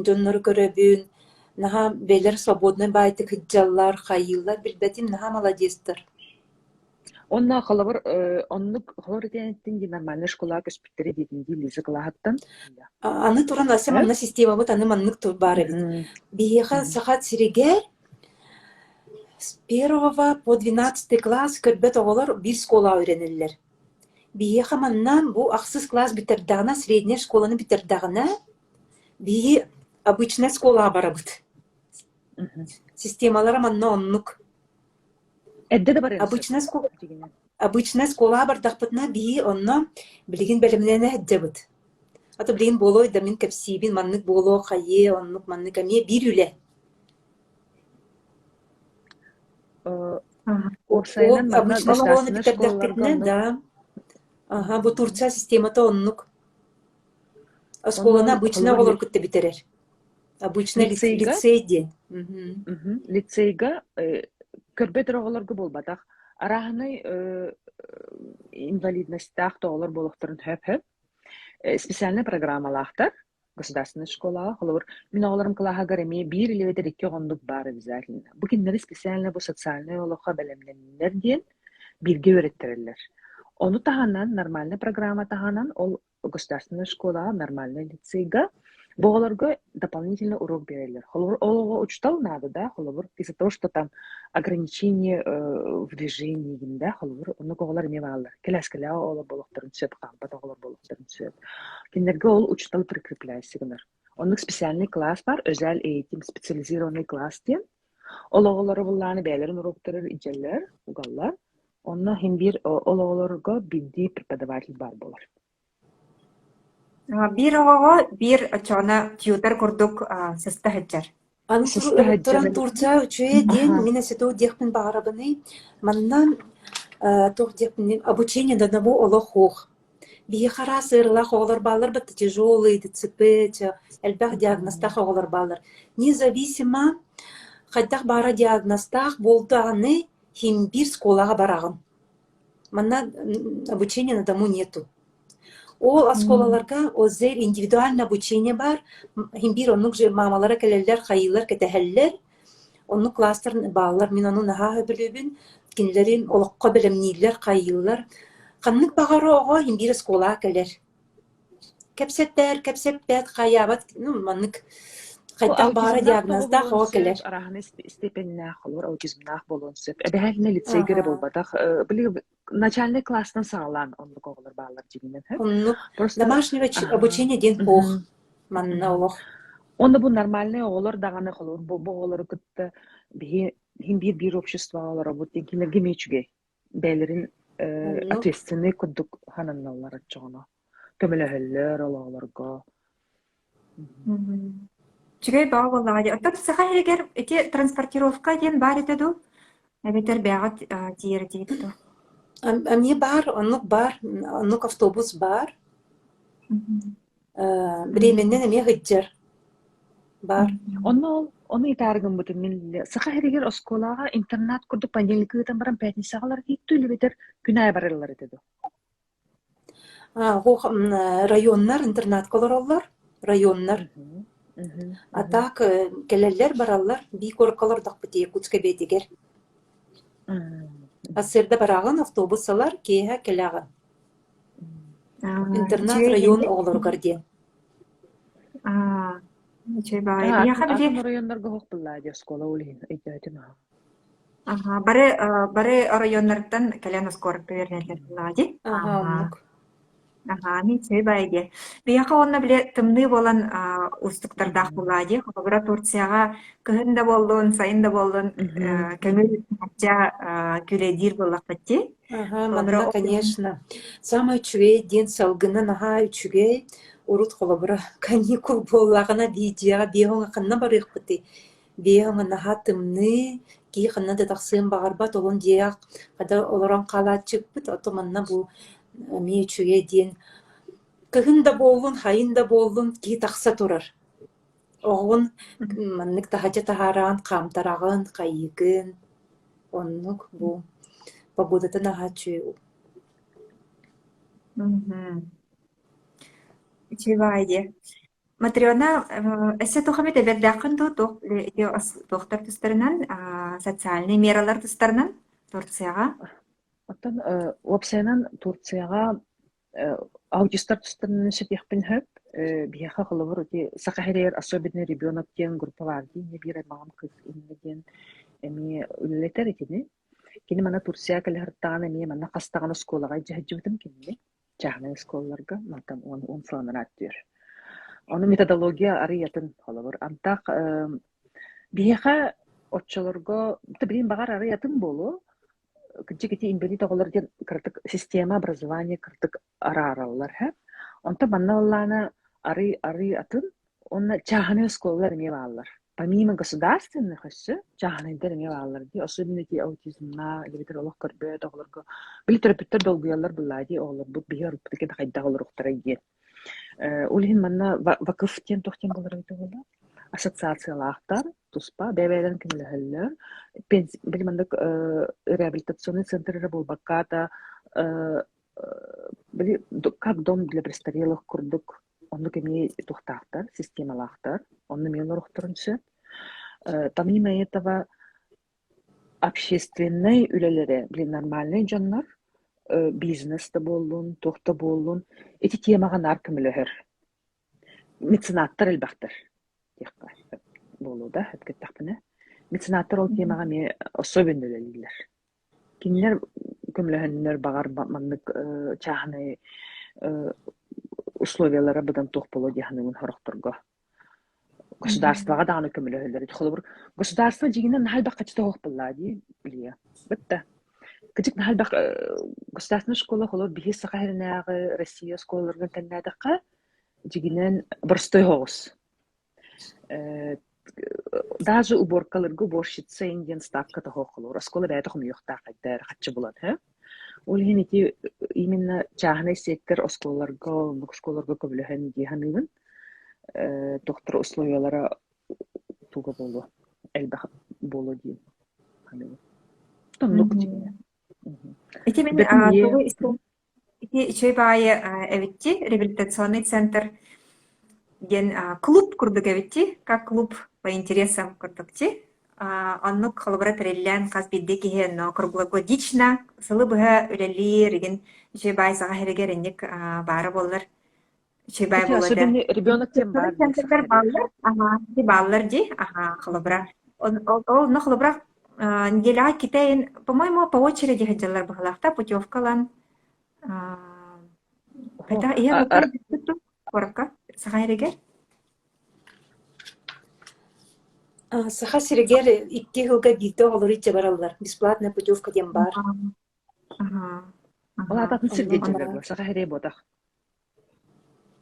дьоннору көрөбүн. Наһаа бэйэлэр свободнай баайтык сылдьаллар, хайыыллар билбэтим, наһаа маладьыастар. Онно холобур, э, оннук холобур итиэнниттэн дии нормальный школаҕа көспүттэрэ диэтин дии Лиза кылааһыттан. Аны туран ася Э? манна системабыт аны маннык баар эбит. Мгм. Биһиэхэ Мгм. Саха сиригэр с первого по двенадцатый класс көрбөт оҕолор биир школаҕа үөрэнэллэр. Биһиэхэ манна бу ахсыс кылаас бүтэрдэҕинэ, средняя школаны бүтэрдэҕинэ, биһиги обычнай школаҕа барабыт. Системалара манна оннук. Эрдэ да барыан сөп. Обычнай школа обычнай школаҕа бардахпытына, биһиги онно билигин бэлэмнэнэ сылдьабыт. А то билигин буолуой да мин кэпсиибин, маннык буолуо, хайыы, оннук маннык эмиэ биир үлэ. Ол Уопсайынан манна обычнай школаны государственнай школаларга бүтэрдэхпитинэ, оннук да, аха, бу Турция системата оннук. Онно Оскуоланы обычнай холобур оҕолор кытта бүтэрэр. Обычный лицейга лицей диэн. Мгм. Мгм. Лицейга көрбөт эрэ оҕолорго буолбатах. Арааһынай инвалидностьтаах да оҕолор буолуохтарын сөп-сөп. Специальнай программалаахтар государственнай школаҕа. Холобур, мин оҕолорум кылааһыгар эмиэ биир или эбэтэр икки оҕоннук баар обязательно. Бу кинилэри специально бу социальнай олоххо бэлэмнэнниннэр диэн бииргэ үөрэттэрэллэр. Ону таһынан, нормальная программа таһынан, ол государственнай школаҕа, нормальнай лицейга бу оҕолорго дополнительно урок биэрэллэр. Холобур, ол оҕо учутал наада да, холобур, из-за того, что там ограничение в движении да, холобур, оннук оҕолор эмиэ бааллар. Кэлээскэлээх оҕолор буолуохтарын сөп, хаампат оҕолор буолуохтарын сөп. Кинилэргэ ол учутал прикрепляется гынар. Оннук специальный класс бар, өзәл eğitim специализированный класс диэн. Ол оҕолору буллааны бэйэлэрин уроктарыгар илдьэллэр, угаллар. Онно иһин биир ол оҕолорго биирдии преподаватель баар буолар. Биир оҕоҕо биир оччоҕуна тьютор курдук сыста сылдьар. Аны Сыста туран сылдьар. Турция үчүгэйэ диэн Аха. мин өссө диэхпин баҕарабыный. Манна туох диэхпиний обучение на одного олох суох. Биһиэхэ араас ыарыылаах оҕолор бааллар батта тяжелые, ДЦП, элбэх диагнозтаах оҕолор бааллар. Независимо хайдах баара диагнозтаах буолдаҕыный иһин биир школаҕа бараҕын. Манна обучения на дому нету. Ол оскуолаларга ОЗЭР индивидуальное обучение баар. Иһин биир оннук же маамалара кэлэллэр, хайыылар кэтэһэллэр. Оннук класстар бааллар. Мин ону наһаа сөбүлүүбүн. Кинилэри олоххо бэлэмнииллэр, хайыыллар. Ханнык баҕар оҕо иһин биир оскуолаҕа кэлэр. Кэпсэттэр, кэпсэппэт, хайаабат, ну маннык Бу хайдах баара аутизмнаах да оҕо диагноздаах буолуон оҕо сөп, кэлэр. арааһынай степеннээх, холобур, аутизмнаах буолуон сөп. Эбэһээтинэ лицейгэ эрэ Аһа. буолбатах, били начальнай класстан саҕалаан оннук оҕолор бааллар дьиҥинэн сөп. Оннук Просто домашнего аһа, обучения диэн суох мгм, манна мгм. олох. Уонна бу нормальнай оҕолор даҕаны холобур бу, бу оҕолору кытта биһи иһин биир-биир обществоҕа олоробут диэн кинилэргэ эмиэ үчүгэй. Бэйэлэрин Оннук. ответственный курдук сананаллар оччоҕуна. Көмөлөһөллөр ол оҕолорго. Үчүгэй бөҕө буоллаҕа дии. Оттон Саха сиригэр ити транспортировка диэн баар этэ дуу? Эбэтэр бэйэҕит тиийэр этигит дуу? Эмиэ баар, оннук баар, оннук автобус баар. Временнэн эмиэ сылдьар баар. Онно ол ону ыйытаары гыммытым мин Саха сиригэр оскуолаҕа интернат курдук понедельникы ыытан баран пятницаҕа дииттүү эбэтэр күн аайы бараллар этэ дуо? Районнар интернатка олороллор, районнар. А так кэлэллэр бараллар, бии куоракка олордохпут Якутскай бэйэтигэр. Сарсыарда бараҕын, автобус ылар, киэһэ кэлэҕин. Интернат Үчүгэй район оҕолоругар диэн. Үчүгэй баҕайы. Биһиэхэ били Атын оройуоннарга оһох буллаа дии оскуола ол иһин өйдөөтүм аҕа. Аха, бары бары оройуоннартан кэлэн оскуоракка үөрэнэллэр буоллаҕа дии. Аха, оннук. Аха, мин үчүгэй баҕайы дии. Биһиэхэ уонна били тымныы буолан уустуктардаах буоллаҕа дии. Холобура, Турцияҕа кыһын да буоллун, сайын да буоллун, көҥүл таһырдьа күүлэйдиир буоллахпыт дии. Аха, Холобура, манна, конечно, саамай үчүгэй диэн салгына наһаа үчүгэй. Урут холобура каникул буоллаҕына биидьийэҕэ биэһуҥа ханна барыахпытый? Биэһуҥа наһаа тымныы, киһи ханна да тахсыан баҕарбат, олон дьиэҕэ хата олорон хаалааччыкпыт. Ото манна бу эмиэ үчүгэй диэн кыһын да буоллун, хайын да буоллун киһи тахса турар. Оҕоҕун маннык таһырдьа таһаараҕын, хаамтараҕын, хайыыгын. Оннук бу погодата наһаа үчүгэй. Үчүгэй баҕайы дии. Матрена, өссө туох эмит эбэрдээххин дуу, туох ити туохтар тустарынан, социальнай мералар тустарынан Турцияҕа? Оттон уопсайынан Турцияҕа аутистар тустарынан сөтиэхпин сөп. Биһиэхэ холобур ити Саха сиригэр особенный ребенок диэн группа баар дии, биир аймаҕым кыыс иннэ диэн эмиэ үлэлэтэр итини. Кини манна Турция кэлэ сырыттаҕына эмиэ манна хас даҕаны оскуолаҕа илдьэ сылдьыбытым кинини. Чааһынай оскуолаларга мантан 10 сылынан ааттыыр. Ону методология арый атын холобур. Антах биһиэхэ оччолорго билигин баҕар арый атын буолуо. Кырдьык ити инбэлиит оҕолор диэн кыратык система образования кыратык араараллар һэ. Онтон манна ыллаана арый арый атын уонна чааһынай оскуолалар эмиэ бааллар. Помимо государственных өссө чааһынайдар эмиэ бааллар дии. Особенно ити аутизмнаах эбэтэр олох көрбөт оҕолорго били төрөппүттэр долгуйаллар былаа дии оҕолорбут биһи оруппутугар хайдах олоруохтарай диэн. Э, ол иһин манна ВАКФ диэн туох диэн буолар эбитэ буолла? Ассоциациялаахтар туспа бэйэ-бэйэлэрин көмөлөһөллөр. Били маннык э, реабилитационный центр эрэ буолбакка да э, били как дом для престарелых курдук оннук эмиэ туохтаахтар, системалаахтар, онно эмиэ олоруохтарын сөп. Помимо этого общественнай үлэлэрэ, блин, нормальнай дьоннор, бизнес да буоллун, туох да буоллун, ити темаҕа наар көмөлөһөр. Меценаттар элбэхтэр диэххэ сөп буолуо да, эппиттэхпинэ. Меценаттар ол темаҕа эмиэ особенно үлэлииллэр. Кинилэр көмөлөһөннөр баҕар маннык чааһынай условиялара быдан туох буолуо дии саныыбын сорохторго. Государствоҕа даҕаны көмөлөһөллөр. Холобур, государство дьиҥинэн наһаа элбэх хаччыта суох буоллаҕа дии, Илья. Бытта. Кырдьык наһаа элбэх государственнай школа холобур биһи Саха сиринээҕи Россия оскуолаларыгар тэҥнээтэххэ, дьиҥинэн боростуой соҕус. Даже уборкаларга уборщица диэн ставка тоһо холобур оскуола бэйэтэ хомуйуохтаах хайда эрэ хаччы булан һэ. Ол иһин ити именно чааһынай сектор оскуолаларга, оннук оскуолаларга көмөлөһөн дии саныыбын. Туохтар условиялара туга буолуо, элбэх буолуо диэн саныыбын. Оннук дьиҥинэ. Ити мин тугу истэн Ити үчүгэй баҕайы эбитчи реабилитационный центр диэн клуб курдук эбитчи, как клуб по интересам курдукчи. Оннук холобура тэриллэн хас биирдии киһи онно круглогодично сылы быһа үлэлиир игин үчүгэй баай саха сиригэр инник баара буоллар үчүгэй баай Ити буолуо этэ. особенно ребенок диэн баар дии саха Центрдар сиригэр. бааллар, аха, ити бааллар дии, аха, холобура. Ол онно холобура неделяҕа иккитэ по-моему, по очереди сылдьаллар быһыылаах да, путевка ылан Хайдах ийэ куоракка Саха сиригэр? Саха сиригэр икки сылга биирдэ оҕолору илдьэ бараллар. Бесплатная путевка диэн баар. Ол аата атын сиргэ илдьэллэр дуо? Саха сирэ буотах.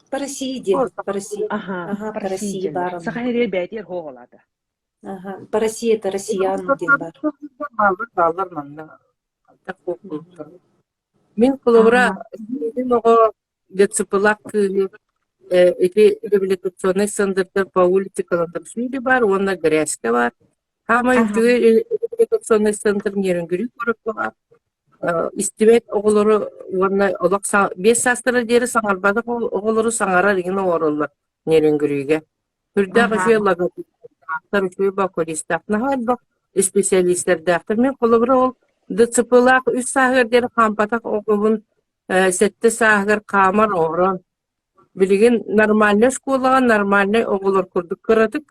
По России диэн. По России. Аха, Аха, по по России России диэннэр. баар Саха оннук. сирэ бэйэтигэр суох ол аата. Аха, по России это россиян диэн баар. Бааллар, бааллар манна. Хайдах буолбуттар. Мин холобура сиэним оҕо ДЦП-лаах кыыһы ити реабилитационнай центрдар по улице Каландарашвили баар уонна Грязька баар. Хаамай үчүгэй реабилитационнай центр Нерюнгри куоракка баар. Истибэт оҕолору уонна олох 5 саастара диэри саҥарбатах оҕолору саҥарар игин оҥороллор Нерюнгригэ. Үрдээх үчүгэй логопедтаахтар, үчүгэй вокалистаах, наһаа элбэх исписэлиистэрдээхтэр. Мин холобура ол ДЦП-лаах үс сааһыгар диэри хаампатах оҕобун сэттэ сааһыгар хаамар оҥорон, билигин нормальнай школаҕа нормальнай оҕолор курдук кыратык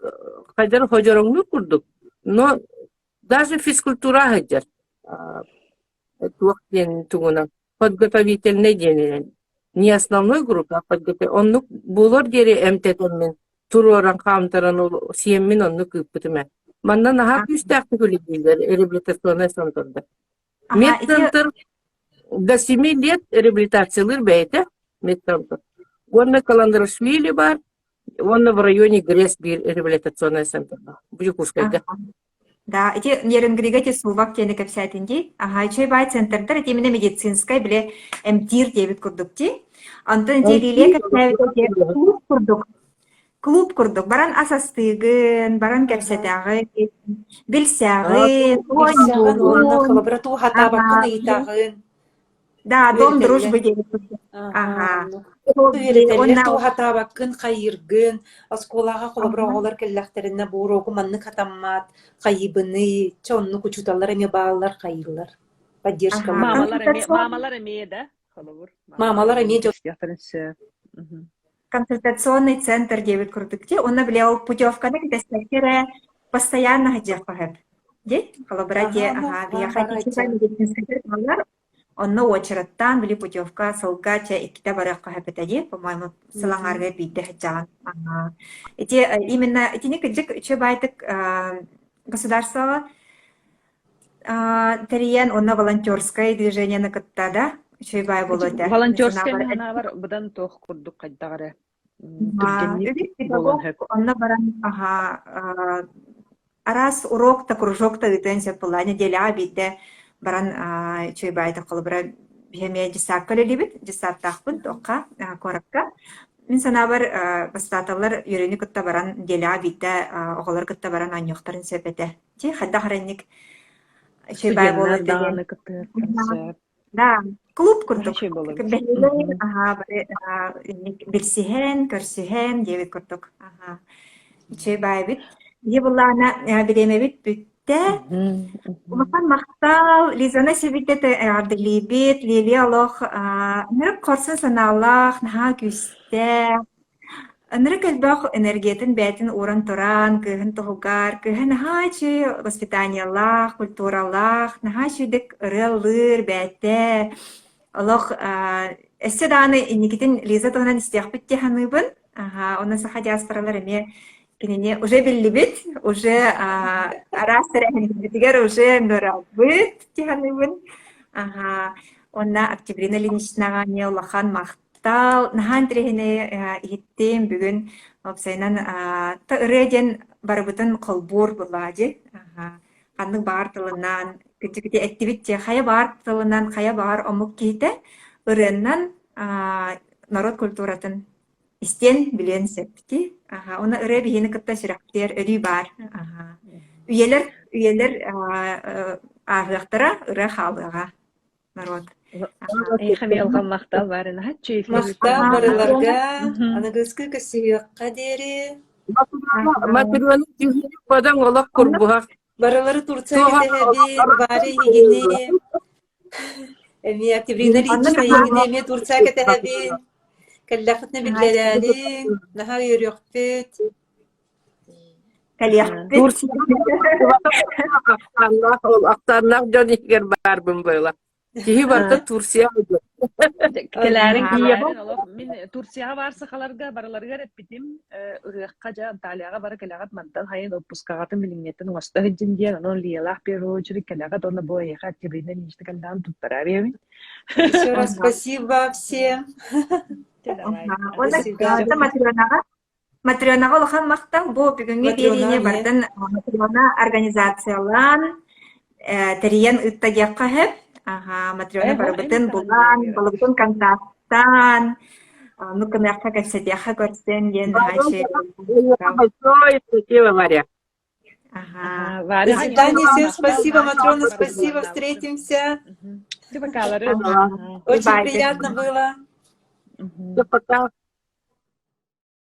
хайдах ходьороҥнуур курдук, но даже физкультура сылдьар. Туох диэн тугунан подготовительнай диэнинэн не основной группа а подготов оннук буолуор диэри эмтэтэммин туруоран хаамтаран ол сиэммин оннук ыыппытым ээ. Манна наһаа күүстээхтик үлэлииллэр реабилитационнай центрда. Медцентр до семи лет реабилитациялыыр бэйэтэ медцентр. Уонна Каландрашвили бар, уонна в районе ГРЭС биир реабилитационный центр бар. Бу Дьокуускайга. Да, ити Нерюнгрига ити Сувак диэни кэпсээтин дии. Аха, үчүгэй баай центрдар ити именно медицинскай били эмтиир диэбит курдук дии. Онтон ити Лилия кэпсээбитэ ити клуб курдук. Клуб курдук. Баран ас астыыгын, баран кэпсэтэҕин, билсэҕин, Билсэҕин уонна оонньуугун. холобура тугу сатаабаккын Аха. ыйытаҕын. Да, дом Үөрэтэллэр. дружбы диэбит курдук. Аха, Аха. оннук. Хобби Үөрэтэллэр, уонна тугу сатаабаккын хайыыргын, оскуолаҕа холобура оҕолор кэллэхтэринэ бу уруогу маннык хатаммат, хайыыбыный, чэ оннук учууталлар эмиэ бааллар, хайыыллар, Аха, поддержкалыыллар. Маамалар эмиэ, консультационный маамалар эмиэ да, холобур, маамалар Маамалар эмиэ эмиэ дьон истиэхтэрин сөп. Мгм. консультационный центр диэбит курдук дии. Уонна били ол путевканы кэтэспэккэ эрэ постоянно сылдьыахха сөп. Дии, холобура дии, аһаа, биһиэхэ медицинскэй буолар, онно уочараттаан били путевка сылга чэ иккитэ барыахха сөп этэ дии, по-моему, сыл аҥаарыгар биирдэ сылдьаҕын. Ити именно итини кырдьык үчүгэй баайдык государствоҕа тэрийэн уонна волонтерскай движениены кытта да үчүгэй баай буолуо этэ. Волонтерскай мин быдан туох курдук хайдах эрэ түргэнник буолуон сөп. Онно баран аһаа араас урок да кружок да ыытыан сөп буолла. Неделяҕа биирдэ баран үчүгэй баайдык холобура биһи эмиэ дьыссаакка үлэлиибит, дьыссааттаахпын туохха куоракка. Мин санаабар бастааталлар үөрүүнү кытта баран неделяҕа биирдэ оҕолору кытта баран оонньуохтарын сөп этэ. Дьи хайдах эрэ инник үчүгэй баай буолуо Студеннар этэ диэн. даҕаны кыттыһыахтарын сөп. Да, клуб курдук. Үчүгэй буолар. Бэһиэлэй, аһаа, бары аа, инник билсиһэн, көрсүһэн диэбит курдук. Аһаа. Үчүгэй баайбыт. Биһи былаана бириэмэбит бүттэ. Улахан махтал Лизана Сибиттэ эҕэрдэлиибит. Лилия олох аа, ынырык хорсун санаалаах, наһаа күүстээх, Ынырык элбэх энергиятын бэйэтин ууран туран, кыыһын туһугар, кыыһа наһаа үчүгэй воспитаниелаах, культуралаах, наһаа үчүгэйдик ырыа ыллыыр бэйэтэ. Олох аа, өссө даҕаны инникитин Лиза туһунан истиэхпит дии саныыбын. Аһаа, онно саха диаспоралар эмиэ кинини уже биллибит, уже аа, араас тэрээһиннэрбитигэр уже ыҥырабыт дии саныыбын. Аһаа, уонна Октябрина Ильиничнаҕа эмиэ улахан махтал Таал наһаа интэриэһинэй иһиттим бүгүн уопсайынан ырыа диэн барыбытын холбуур буоллаҕа дии. Ханнык баҕар тылынан кырдьык эттибит дии хайа баҕар тылынан хайа баҕар омук киһитэ ырыаннан норуот культуратын истиэн билиэн сөп дии. Уонна ырыа биһини кытта сүрэхтиэр өрүү баар. Үйэлэр үйэлэр ааһыахтара ырыа хаалыаҕа. Народ. Эйиэхэ миэлҕам махтал баарын аһаччы Махтал барыларга, аныгыскы көрсүһүөххэ диэри. Матрена дьүһүнүк бадаҥ олох курбуһах. Барылары Турция кэтэһэбин, Варя эһигини. Эмиэ Октябрина Ильична эйигини эмиэ Турция кэтэһэбин. Кэллэххитинэ биллэрээриҥ, наһаа үөрүөхпүт. Кэлиэхпит. Ахсааннаах ол ахсааннаах дьон иһигэр баарбын буола. Киһи барыта Турция Кэлээриҥ тиийэҕин олох мин Турцияҕа баар сахаларга барыларыгар эппитим ыһыахха дьэ Анталияҕа бары кэлэҕит мантан хайын отпускаҕытын билиҥҥиттэн оҥосто сылдьын диэн онон Лиялаах первую очередь кэлэҕит уонна бу эйиэхэ Октябрина Ильинична кэллэҕин туттараар диэбин. Еще раз спасибо всем. Уонна Матрёнаҕа Матрёнаҕа улахан махтал. Бу бүгүҥҥү биэриини барытын Матрёна организациялаан, тэрийэн ыытта диэххэ сөп. Аһаа, Матрёна барыбытын булан, балыбытын контактаан, оннук гыныахха кэпсэтиэххэ көрсөн диэн наһаа үчүгэй. Большое спасибо, Варя. Ага. До свидания всем, спасибо, Матрона, спасибо, встретимся. Очень приятно было. Пока.